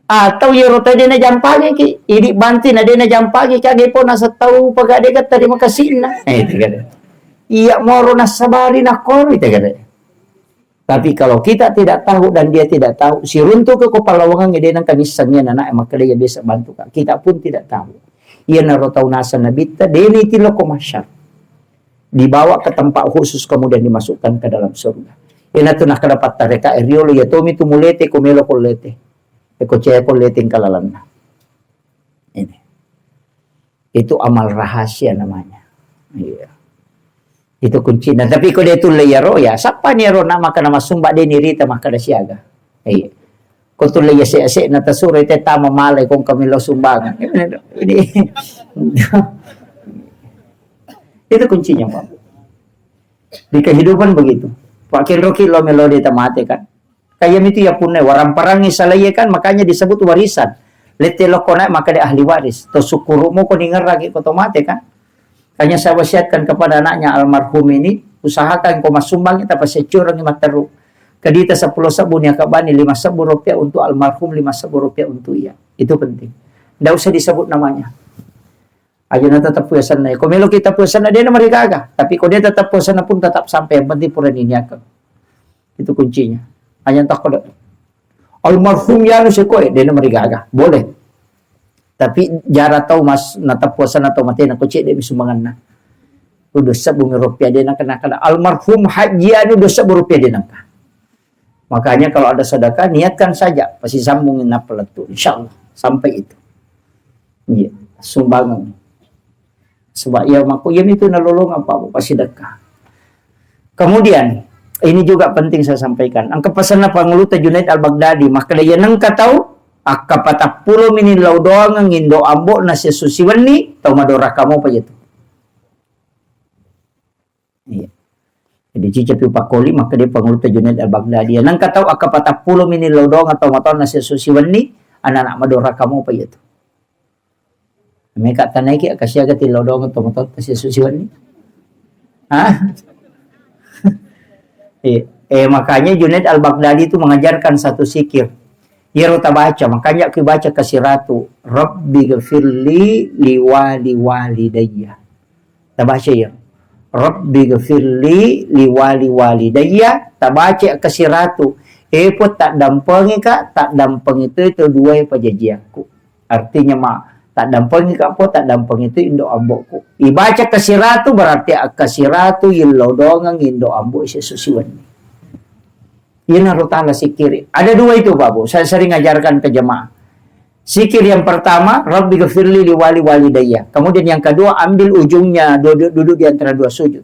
Atau iyaro tau de najampangiki, idi banti na de najampangiki, age po naseng tau paga de gatta de makasina. Eh, itu kada. Iya moro nasabari nakoro, itu kada. Tapi kalau kita tidak tahu dan dia tidak tahu, siruntuk ke kepala wangang de nangka nissengi nana makkeda iya besa bantu ka. Kita pun tidak tahu. Iyanaro tau naseng nabitta, de ni tiloko masyar. Dibawa ke tempat khusus kemudian dimasukkan ke dalam surga. Iyanatu nakkeda pattareka e riolo, iya tomi tu mulete ko melo ko lete. Eko ceko lete engka lalanna. Ini. Itu amal rahasia namanya. Iya. Itu kuncinya. Tapi ko de tulle iyaro, ya, sappa ni iyaro nak makkeda masumba de ni rita makkeda siaga. Iya. Ko tulle iya se-, se na tasuro te tama malai kong kami lo sumbangan. Ini. Itu kuncinya, Pak. Di kehidupan begitu. Pak Kenroki lo melo de tamate kan. Kaya mitu ya punna waramparang salaiye kan, makanya disebut warisan. Lette lokko naik maka de ahli waris. To sukkurumu ko ningerraki ko to mate kan. Hanya saya wasiatkan kepada anaknya almarhum ini, usahakan ko masumbang kita pasti curangi matteru. Kedita sepuluh sebbu ni akabani lima sebbu rupiah untuk almarhum, lima sebbu rupiah untuk iya. Itu penting. Ndak usah disebut namanya. Aja na tetap puasanna. Ko melo kita puasanna, de na marigaga. Tapi ko de tetap puasanna pun tetap sampai. Yang penting pura diniakan. Itu kuncinya. Aja tak kode. Almarhum ya nu sekoe, de na marigaga. Boleh. Tapi jara tau mas, na tetap puasanna tau mate na ko cek de mi sumbanganna. Udah sebbu rupiah de na kena kena. Almarhum Haji Anu udah sebbu rupiah de na. Makanya kalau ada sedekah, niatkan saja, pasti sambung nappa lettu. Insya Allah, sampai itu. Iya, sumbangan. Sebab iya mako, iya itu nalolong apa, apa sedekah. Kemudian, ini juga penting saya sampaikan. Engka pesanna Panguluta Junaid Al-Baghdadi, makkeda iya nengka tau, akka patappulo mini lao doangeng indo ambo na sesusi wenni, tau madoraka mopa iya tu. Iya. Jadi, cica pi pakkoli, makkeda Panguluta Junaid Al-Baghdadi. Nengka tau akka patappulo mini lao doang atau matonna sesusi wenni, anak-anak madoraka mopa iya tu. Meka tanaiki akka siaga ti lao doang atau matonna sesusi wenni. Hah? Iya. Eh, makanya Junaid Al-Baghdadi itu mengajarkan satu zikir. Iyaro tabaca, makanya ki baca kasiratu, Rabbi gfirli liwali walidayya. Tabaca iya. Rabbi gfirli liwali walidayya, tabaca kasiratu. E Puang, taddampengika, taddampengi tu, itu dua pajajiakku. Artinya ma, taddampengika Puang, taddampengi tu indo amboku. Ibaca kasiratu berarti akkasiratu illau doangeng indo ambo sesusi wenni. Iyanaro tala sikiri. Ada dua itu, Bapak. Saya sering ajarkan ke jemaah. Sikir yang pertama, Rabbi gfirli liwali walidayya. Kemudian yang kedua, ambil ujungnya, duduk, duduk di antara dua sujud.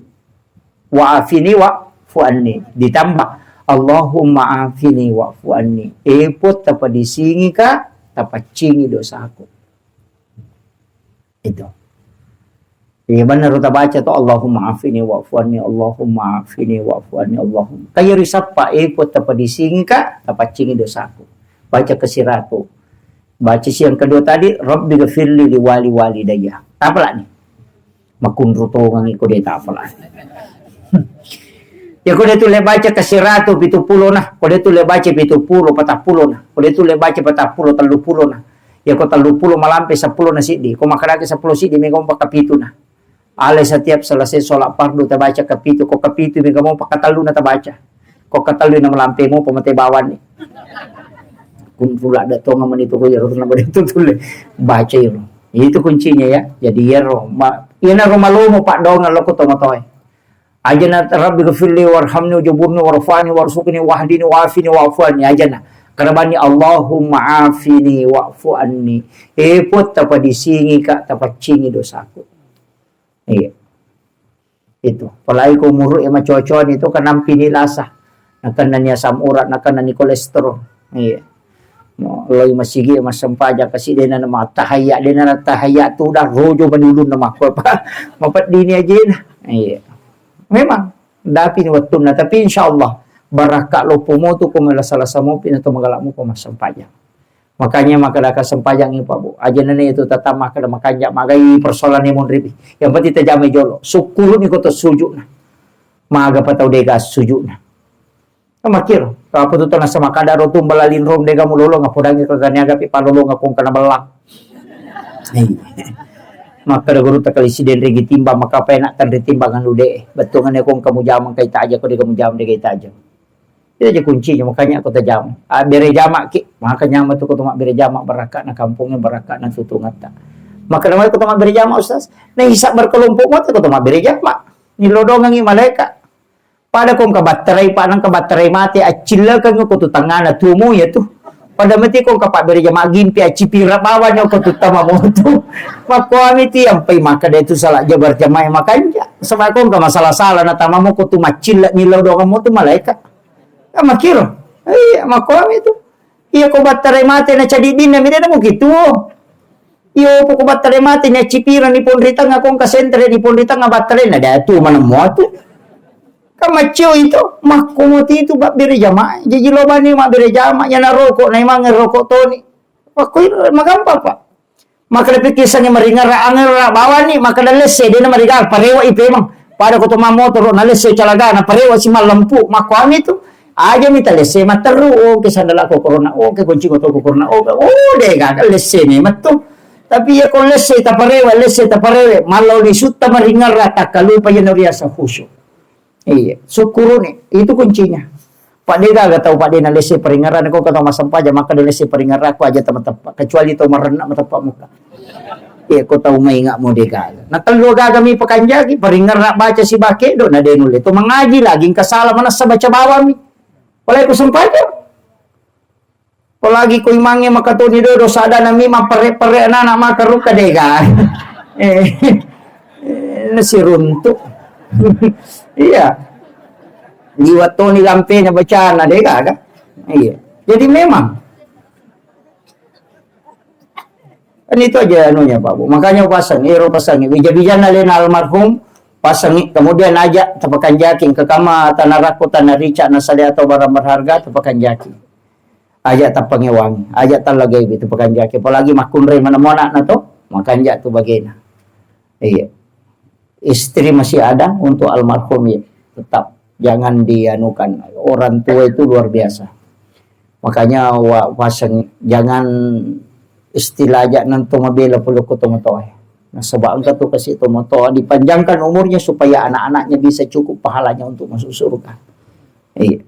Wa afini wa'fu anni. Ditambah, Allahumma afini wa'fu anni. E Puang, tapadisingika, tapaccingi dosaku. Itu. Iya, bener tabaca tu, "Allahumma afini wa'fu anni, Allahumma afini wa'fu anni, Allahumma." Kaya risappa, e Puang, tapadisingika, tapaccingi dosaku. Baca kasiratu. Baca si yang kedua tadi, "Rabbi gfirli liwali walidayya." Tapalani. Makunru tongangi ko de tapalani. Ya, ko de tu le baca kasiratu pitu pulo na, ko de tu le baca pitu pulo, patappulo na, ko de tu le baca patappulo, tellu pulo na. Ya, ko tellu pulo malampe seppulo na siddi, ko makarake seppulo siddi, mega umpa kapitu na. Ale setiap selesai sholat fardu tabaca kapitu, ko kapitu mi kamu pakatellu na tabaca. Ko katellu na melampe mo pemete bawanni. Kun pula da tonga meni to ko iyaro na bade tu tulle. Baca iro. Itu kuncinya ya. Jadi iyaro ma, iyana ro malomo paddoangeng lo ko tomatoe. Ajana Rabbi ghfirli warhamni wajaburni warfa'ni warzuqni wahdini wa'afini wa'fu anni. Ajana. Karabanni Allahumma afini wa'fu anni. Eh, Puang, tapadisingi ka, tapaccingi dosaku. Iya. Itu. Apalagi ko umuru e macocoan itu kan nampini lasa. Nakennani asam urat, nakennani kolesterol. Iya. Mo, loi masigi massempajang kasi dena nama tahayya, dena tahayya tu udah rojo mani ulunna makko apa. Mapeddini ajena. Iya. Memang dapi ni wettunna, tapi insyaallah barakka loppo motu ko melasa-lasa mopi na to magala muko massempajang. Makanya makkeda ka sempajangngi, Pak, Bu. Aja nene itu tetap makkeda makanja magai persoalan yang monripi. Yang penting tajamai jolo. Syukuruni ko to sujudna. Maga pa tau dega sujudna. Kan makkiro. Apa tu tona sama kada ro tu balalinrong dega mulolong apodangi ko gani aga pi palolong akong kana belang. Makkeda guru takali siden rigi timbang maka penak tanri timbang anu de. Bettuannya kong kamu jamang kai taja ko dega mu jamang dega taja. Itu aja kuncinya, makanya aku tajam. Ah, bere jama ki, makanya matu ko toma bere jama barakka na kampungnya barakka na tutungata. Maka nama ko toma bere jama, Ustaz. Nah, hisab berkelompok matu ko toma bere jama. Ni lodongangi malaika. Pada kong kabatterai, pak nang kabatterai mate, accillakang ko tu tangana tumu ya tu. Pada mati kong kapak bere jama gimpi accipira bawa nyo ko tu tama motu. Makkuami tu yang pai maka de tu salah jabar jamaah makanja. Sebab kong ka masalah-salah na tamamu ko tu maccilla ni lodonganmu tu malaika. Kan makkiro. Iya, makkuami tu. Iya ko battare mate na cadiddinna mi de na mukitu. Iya poko battare mate na cipira ni ponri tanga kong ka sentre ni ponri tanga battare na datu manemmo tu. Kan maccio itu, makko moti itu babbere jamaah. Jaji lo bani mabbere jamaah, yana rokok na imang rokok toni. Makko itu magampang, Pak. Maka lepi kisangi maringara angera bawani, maka lesse dena marigal parewa ipemang. Pada ko to mamotoro na lesse calagana parewa si mallempu, makko ami tu. Aja mi talesse matteru, oh ke sandala ko corona, oh ke kunci ko to ko corona, oh ke, oh de gaga lesse ni mettu. Tapi ya ko lesse taparewa, lesse taparewa, mallau lisutta maringara takkalupa ya nuriasa khusyuk. Iya, syukuruni. Itu kuncinya. Pak de gaga tau, Pak de na lesse paringerang, ko kata massempajang maka de lesse paringerang, ko aja teman-teman. Kecuali tau marenna mateppa muka. Iya, ko tau mainga mo de gaga. Na tellu gaga mi pakanjaki, paringerang baca si bake do, na de nulle. To mangaji lagi, engka salah manassa baca bawami. Apalagi ko sempajang. Apalagi ko imangnge makatoni dodo, sadana mi mapperre-perre anana maka rukka dega. Eh, eh, nasiruntu. Iya. Liwat toni lampena bacana dega kan? Iya. Jadi memang kan itu aja anunya Pak Bu. Makanya pasang, ero pasang, bija-bijanna lena almarhum, pasangi, kemudian aja tapakanjaki ke kama tanah raku, tanah rica, na saleh atau barang berharga, tapakanjaki. Aja tappangewangi, aja tallagaiwi tu pakanjaki. Apalagi makkunrai manemu anakna to, makanja tu bagena. Iya. Istri masih ada untuk almarhum ya. Tetap jangan dianukan. Orang tua itu luar biasa. Makanya wa, pasang, jangan istilah aja nanto mabela pole ko tomatoa. Nasaba engka tu kasi tomatoa dipanjangkan umurnya supaya anak-anaknya bisa cukup pahalanya untuk masuk surga. Iya.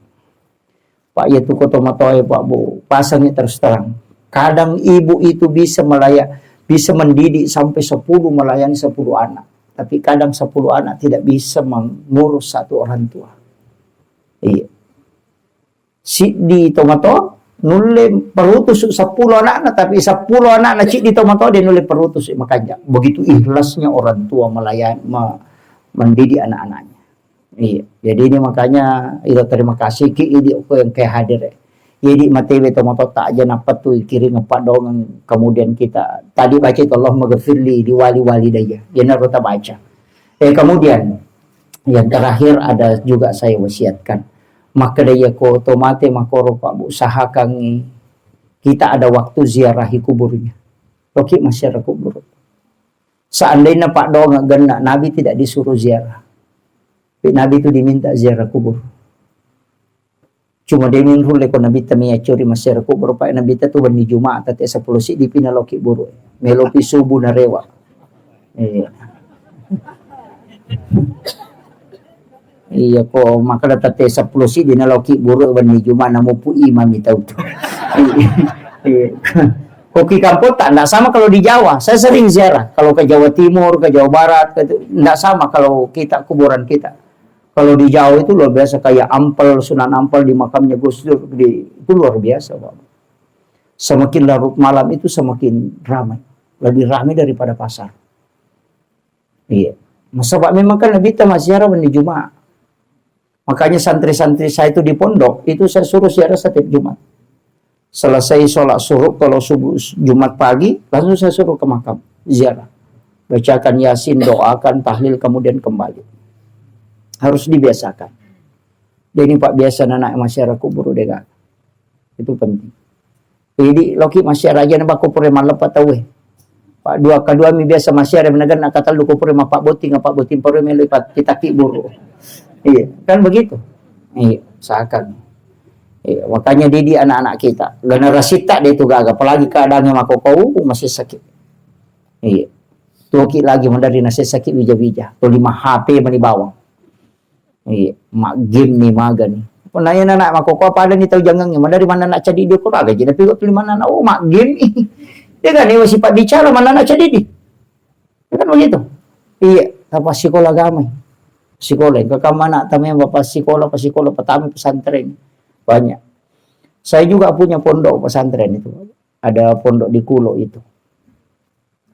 Pak, iya tu ko tomatoa, Pak Bu, pasangi terus terang. Kadang ibu itu bisa melaya-, bisa mendidik sampai sepuluh, melayani sepuluh anak. Tapi kadang sepuluh anak tidak bisa mengurus satu orang tua. Iya. Siddi tomatoa nulle perutus sepuluh anakna, tapi sepuluh anakna siddi tomatoa de nulle perutus makanja. Begitu ikhlasnya orang tua melayani, me-, mendidik anak-anaknya. Iya, jadi ini makanya iro terima kasih ki idi ko yang kayak hadir. Jadi matewe tomatoa aja nappa tu kiring apa dongeng, kemudian kita tadi baca itu Allahumma ghafirli liwali walidayya. Yana rota baca. Eh, kemudian yang terakhir ada juga saya wasiatkan. Maka daya ko tomate makoro Pak Bu, usahakan kita ada waktu ziarahi kuburnya. Loki masyarakat kubur. Seandainya Pak Dong genna, Nabi tidak disuruh ziarah. Tapi Nabi itu diminta ziarah kubur. Cuma de minrulle ko Nabitta mi accuri masyarakat kubur, Pak, Nabitta tu wenni Jumat, tette sepuluh siddi pina loki buru. Melopi subuh narewa. Iya. Iya, ko makkeda tette seppulo siddi naloki buru wenni Juma namupu imami tau tu. Iya. Ko ki kampung tak, ndak sama kalau di Jawa. Saya sering ziarah. Kalau ke Jawa Timur, ke Jawa Barat, ke itu, ndak sama kalau kita kuburan kita. Kalau di Jawa itu luar biasa, kayak Ampel, Sunan Ampel di makamnya Gus Dur, di, itu luar biasa, Pak. Semakin larut malam itu semakin ramai. Lebih ramai daripada pasar. Iya. Masa, Pak, memang kan Nabi ta maziarah wenni Juma. Makanya santri-santri saya itu di pondok, itu saya suruh ziarah setiap Jumat. Selesai sholat suruh, kalau subuh Jumat pagi, langsung saya suruh ke makam, ziarah. Bacakan Yasin, doakan, tahlil, kemudian kembali. Harus dibiasakan. Jadi, Pak, biasa anak masyarakat kuburu dega. Itu penting. Jadi, loki masyarakat aja nabakko pura malleppa tauwe. Pak, dua, kedua mi biasa masyarakat menegan nak katellu ko pura mappabbotting, mappabbotting pura melo ipat-, itakki buru. Iya, kan begitu. Iya, usahakan. Iya, makanya didik anak-anak kita. Generasi tak dia itu gaga, apalagi keadaannya makokau masih sakit. Iya. Tuoki lagi mandari nasessaki wija-wija. Tuli ma H P mani bawang. Iya, maggame ni magani. Punna iya anak makokkoa pada ni tau jangangnge, madari manna anak cadidi ko raga ji, tapi kok tuli manna anak, oh, maggame ni. Dia kan, iya, sifat bicara manna anak cadidi. Kan begitu. Iya, tapassikola agama. Sikola, engka kamma anak tameng, bapak sikola, pasikola, patama pesantren. Banyak. Saya juga punya pondok pesantren itu. Ada pondok di Kulo itu.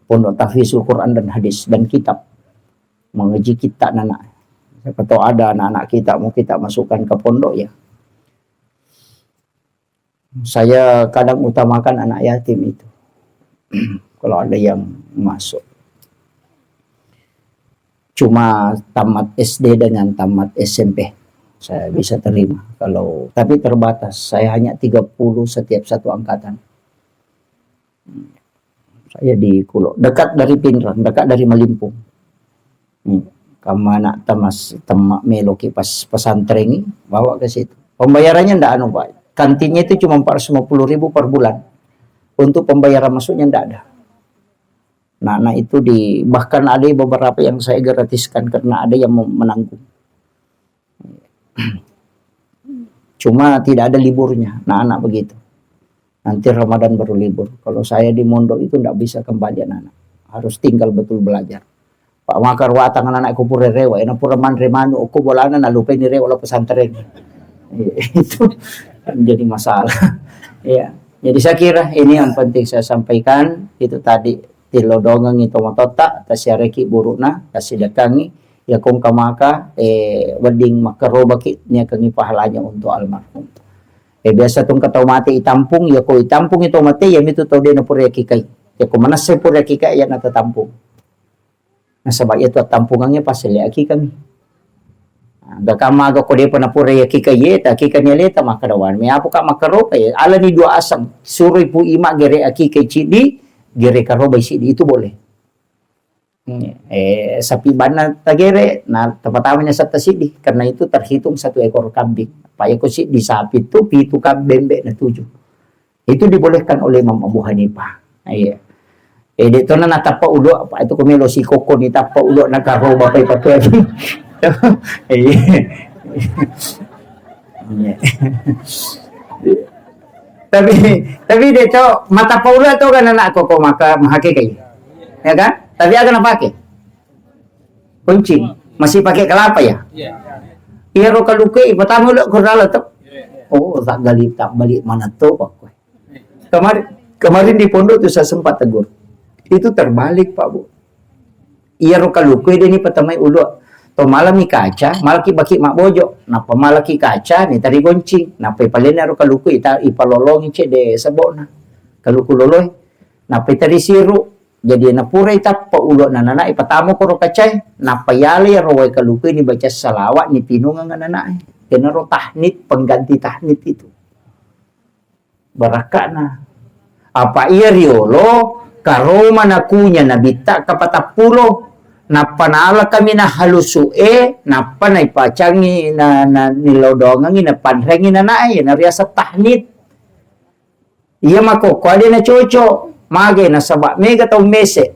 Pondok Tahfizul Quran dan Hadis dan kitab. Mengaji kitab anak. Siapa tahu ada anak-anak kita mau kita masukkan ke pondok, ya. Saya kadang utamakan anak yatim itu. Kalau ada yang masuk. Cuma tamat S D dengan tamat S M P. Saya bisa terima. Kalau, tapi terbatas. Saya hanya tiga puluh setiap satu angkatan. Saya di Kulo, dekat dari Pinrang, dekat dari Malimpung. Hmm. Kamma anak tamas-, temma meloki pas pesantren ini, bawa ke situ. Pembayarannya ndak anu, Pak. Kantinnya itu cuma empat ratus lima puluh ribu per bulan. Untuk pembayaran masuknya ndak ada. Nah, nah itu di, bahkan ada beberapa yang saya gratiskan karena ada yang mem-, menanggung. Cuma tidak ada liburnya, anak-anak begitu. Nanti Ramadan baru libur. Kalau saya di mondok itu ndak bisa kembali anak-anak. Harus tinggal betul belajar. Pak, makar watang anak-anak ku pura rewa, ena pura manre manu, ku bolana na lupai ni rewa la pesantren. Iya, itu jadi masalah. Iya. Jadi saya kira ini yang penting saya sampaikan, itu tadi. Tillodongengngi tomatoatta, tasiareki burukna, tasidekkangngi, iya ko engka maka, eh, wedding makkarobaki niakengngi pahalanya untuk almarhum. Eh, biasa tu engka tau mate itampung, iya ko itampungngi tau mate, iya mitu tau de napura yakikai. Iya ko manessai pura yakikai, iya natatampung. Nasaba iya tu attampungangnge paselle akikami. Nah, gaka maga ko depa napura yakikai yeta, akikani aleta, makkada wani, me apuka makkaroba, ya, alani dua aseng, suroi pu ima gere akikai ciddi, gere karobai siddi, itu boleh. Hmm, eh, sapi banna tagere, na tapatama nyasetta siddi, karena itu terhitung satu ekor kambing. Apa iko siddi sapi tu, pitu kambing, bembe na tujuh. Itu dibolehkan oleh Imam Abu Hanifah. Iya. Eh, de tona natappa ulo, apa itu ko melo sikoko ni tappa ulo na karoba pai patuai. Iya. Iya. Tapi, tapi de to matappa ulo to kan anak koko maka mahake kai. Ya kan? Tapi aga napake? Kuncing. Masih pakai kelapa ya? Iya. Iya ro kaluku, pertama ulo kurala to. Oh, tak gali, tak balik mana to, Pak. Kemarin, kemarin di pondok tuh saya sempat tegur. Itu terbalik, Pak, Bu. Iyaro kaluku deni patamai ulu. To malami kaca, malaki baki mabbojo. Nappa malaki kaca, ni tari goncing. Nappa ipalena ro kaluku ita, ipalolongi cedde sebokna. Kaluku loloi. Nappa itari siru. Jadi napurai tappa ulu nana ipatama koro kacai. Nappa yale ro wai kaluku ni baca salawat ni pinungang nana. Kenaro tahnit, pengganti tahnit itu. Barakka'na. Apa iya riolo, karoma nakunya nabitta kapatappulo, nappa nala kami nahalusu'e, nappa naipacangi, na, na, nilodongangi, napanrengi nanae, nariaseng tahnit. Iya makokko ade nacocok, mage nasaba mega tau mese.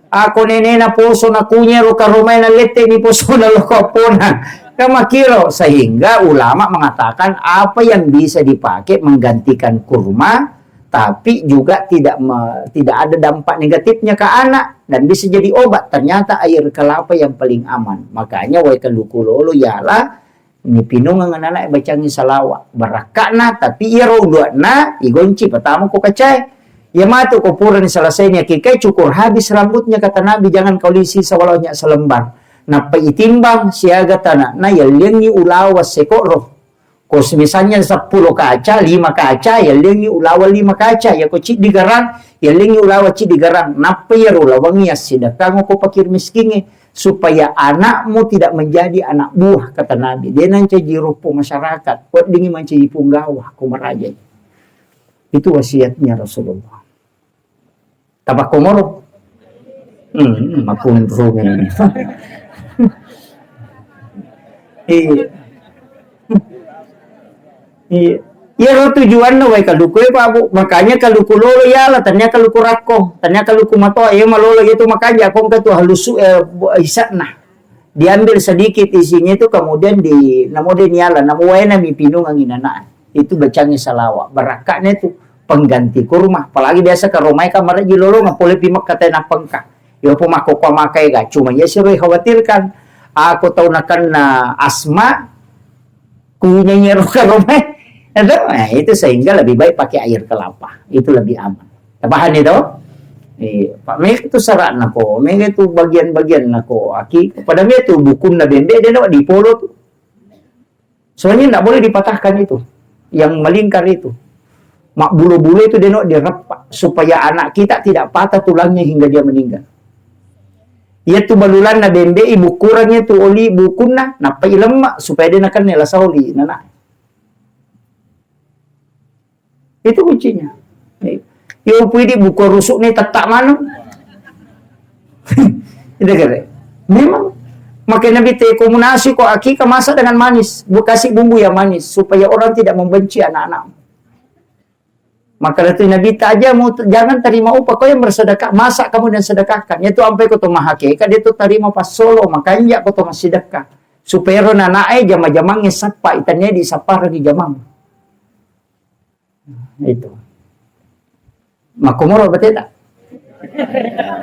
Ako nenena poso na kunyero karomai na lette ni posona loko appona. Kan makkiro, sehingga ulama mengatakan apa yang bisa dipakai menggantikan kurma, tapi juga tidak me-, tidak ada dampak negatifnya ke anak dan bisa jadi obat. Ternyata air kelapa yang paling aman. Makanya wae kaluku lolo yala nipinungeng anana bacangi salawa. Barakka'na, tapi iyaro uluanna igonci pertama ko kacae. Iya matu ko purani selesai ni akikae, cukur habis rambutnya, kata Nabi, jangan kau lisi sawalaunya selembar. Nappa itimbang siaga tanana, yalliangi ulawa sekoro. Ko misalnya seppulo kaca, lima kaca, yalliangi ulawa lima kaca. Ya ko ciddi garang, yalliangi ulawa ciddi garang. Nappa iyaro ulawangngi assidekkang ko pakir miskingnge, supaya anakmu tidak menjadi anak buah, kata Nabi. Dia nancaji rupo masyarakat, weddingi mancaji punggawa ko marajai. Itu wasiatnya Rasulullah. Tapakkomoro. Hmm, makunrung ini. Iya. Iya. Iyaro tujuanna wae kaluku e, Pak Bu. Makanya kaluku lolo yala, tania kaluku rakko, tania kaluku matoa, iya malolo itu makanja kongka tu halusu, eh, bu-, isakna. Diambil sedikit isinya itu, kemudian di, namo de niala, namo waena mi pinungangi nana. Itu bacangi salawa. Barakka'na itu pengganti kurma. Apalagi biasa karomai ka mareji lolonga pole pi Mekka tena pengka. Yo po makko kwa makai ga. Cuma ya siro khawatirkan. Aku tau nakenna asma, kunyanyero karomai. Itu, nah, itu sehingga lebih baik pakai air kelapa. Itu lebih aman. Tapahan itu? Iya, Pak, mega itu syaratna ko, mega itu bagian-bagian nako aki. Pada mega itu bukunna bembe de no di polo tu. Soalnya ndak boleh dipatahkan itu. Yang melingkar itu. Mak bulo-bulo itu de no direppa supaya anak kita tidak patah tulangnya hingga dia meninggal. Iya tu balulanna bembe i bukurannya tu oli bukunna, nappa ilemma supaya de nakenna lasa oli nana. Itu kuncinya. Yo pidi buku rusuk ni tetap manu. Itu kere. Memang makai Nabi te komunasi ko akika masak dengan manis, bu kasih bumbu yang manis supaya orang tidak membenci anak-anak. Maka itu Nabi taja mau jangan terima upah kau yang bersedekah, masak kamu dan sedekahkan. Itu ampai kau tu mahake, kan dia tu terima pas solo, makanya kau tu masih dekat. Supaya ro nanae jama-jamange sappa itanya di sappa di jamang. Itu. Makkomoro beteta.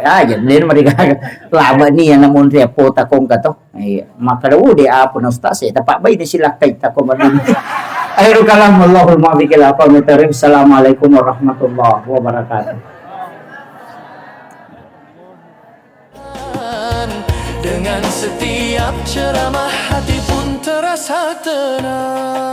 Ah, jadi den mari gaga. Laba ni yang namun ria pota kongka to. Iya, maka da ude apa na ustaz saya tapak bayi ni silakai tako madin. Akhirul kalam, Allahul muwaffiq ila aqwamit thariq. Assalamualaikum warahmatullahi wabarakatuh. Dengan setiap ceramah hati pun terasa tenang.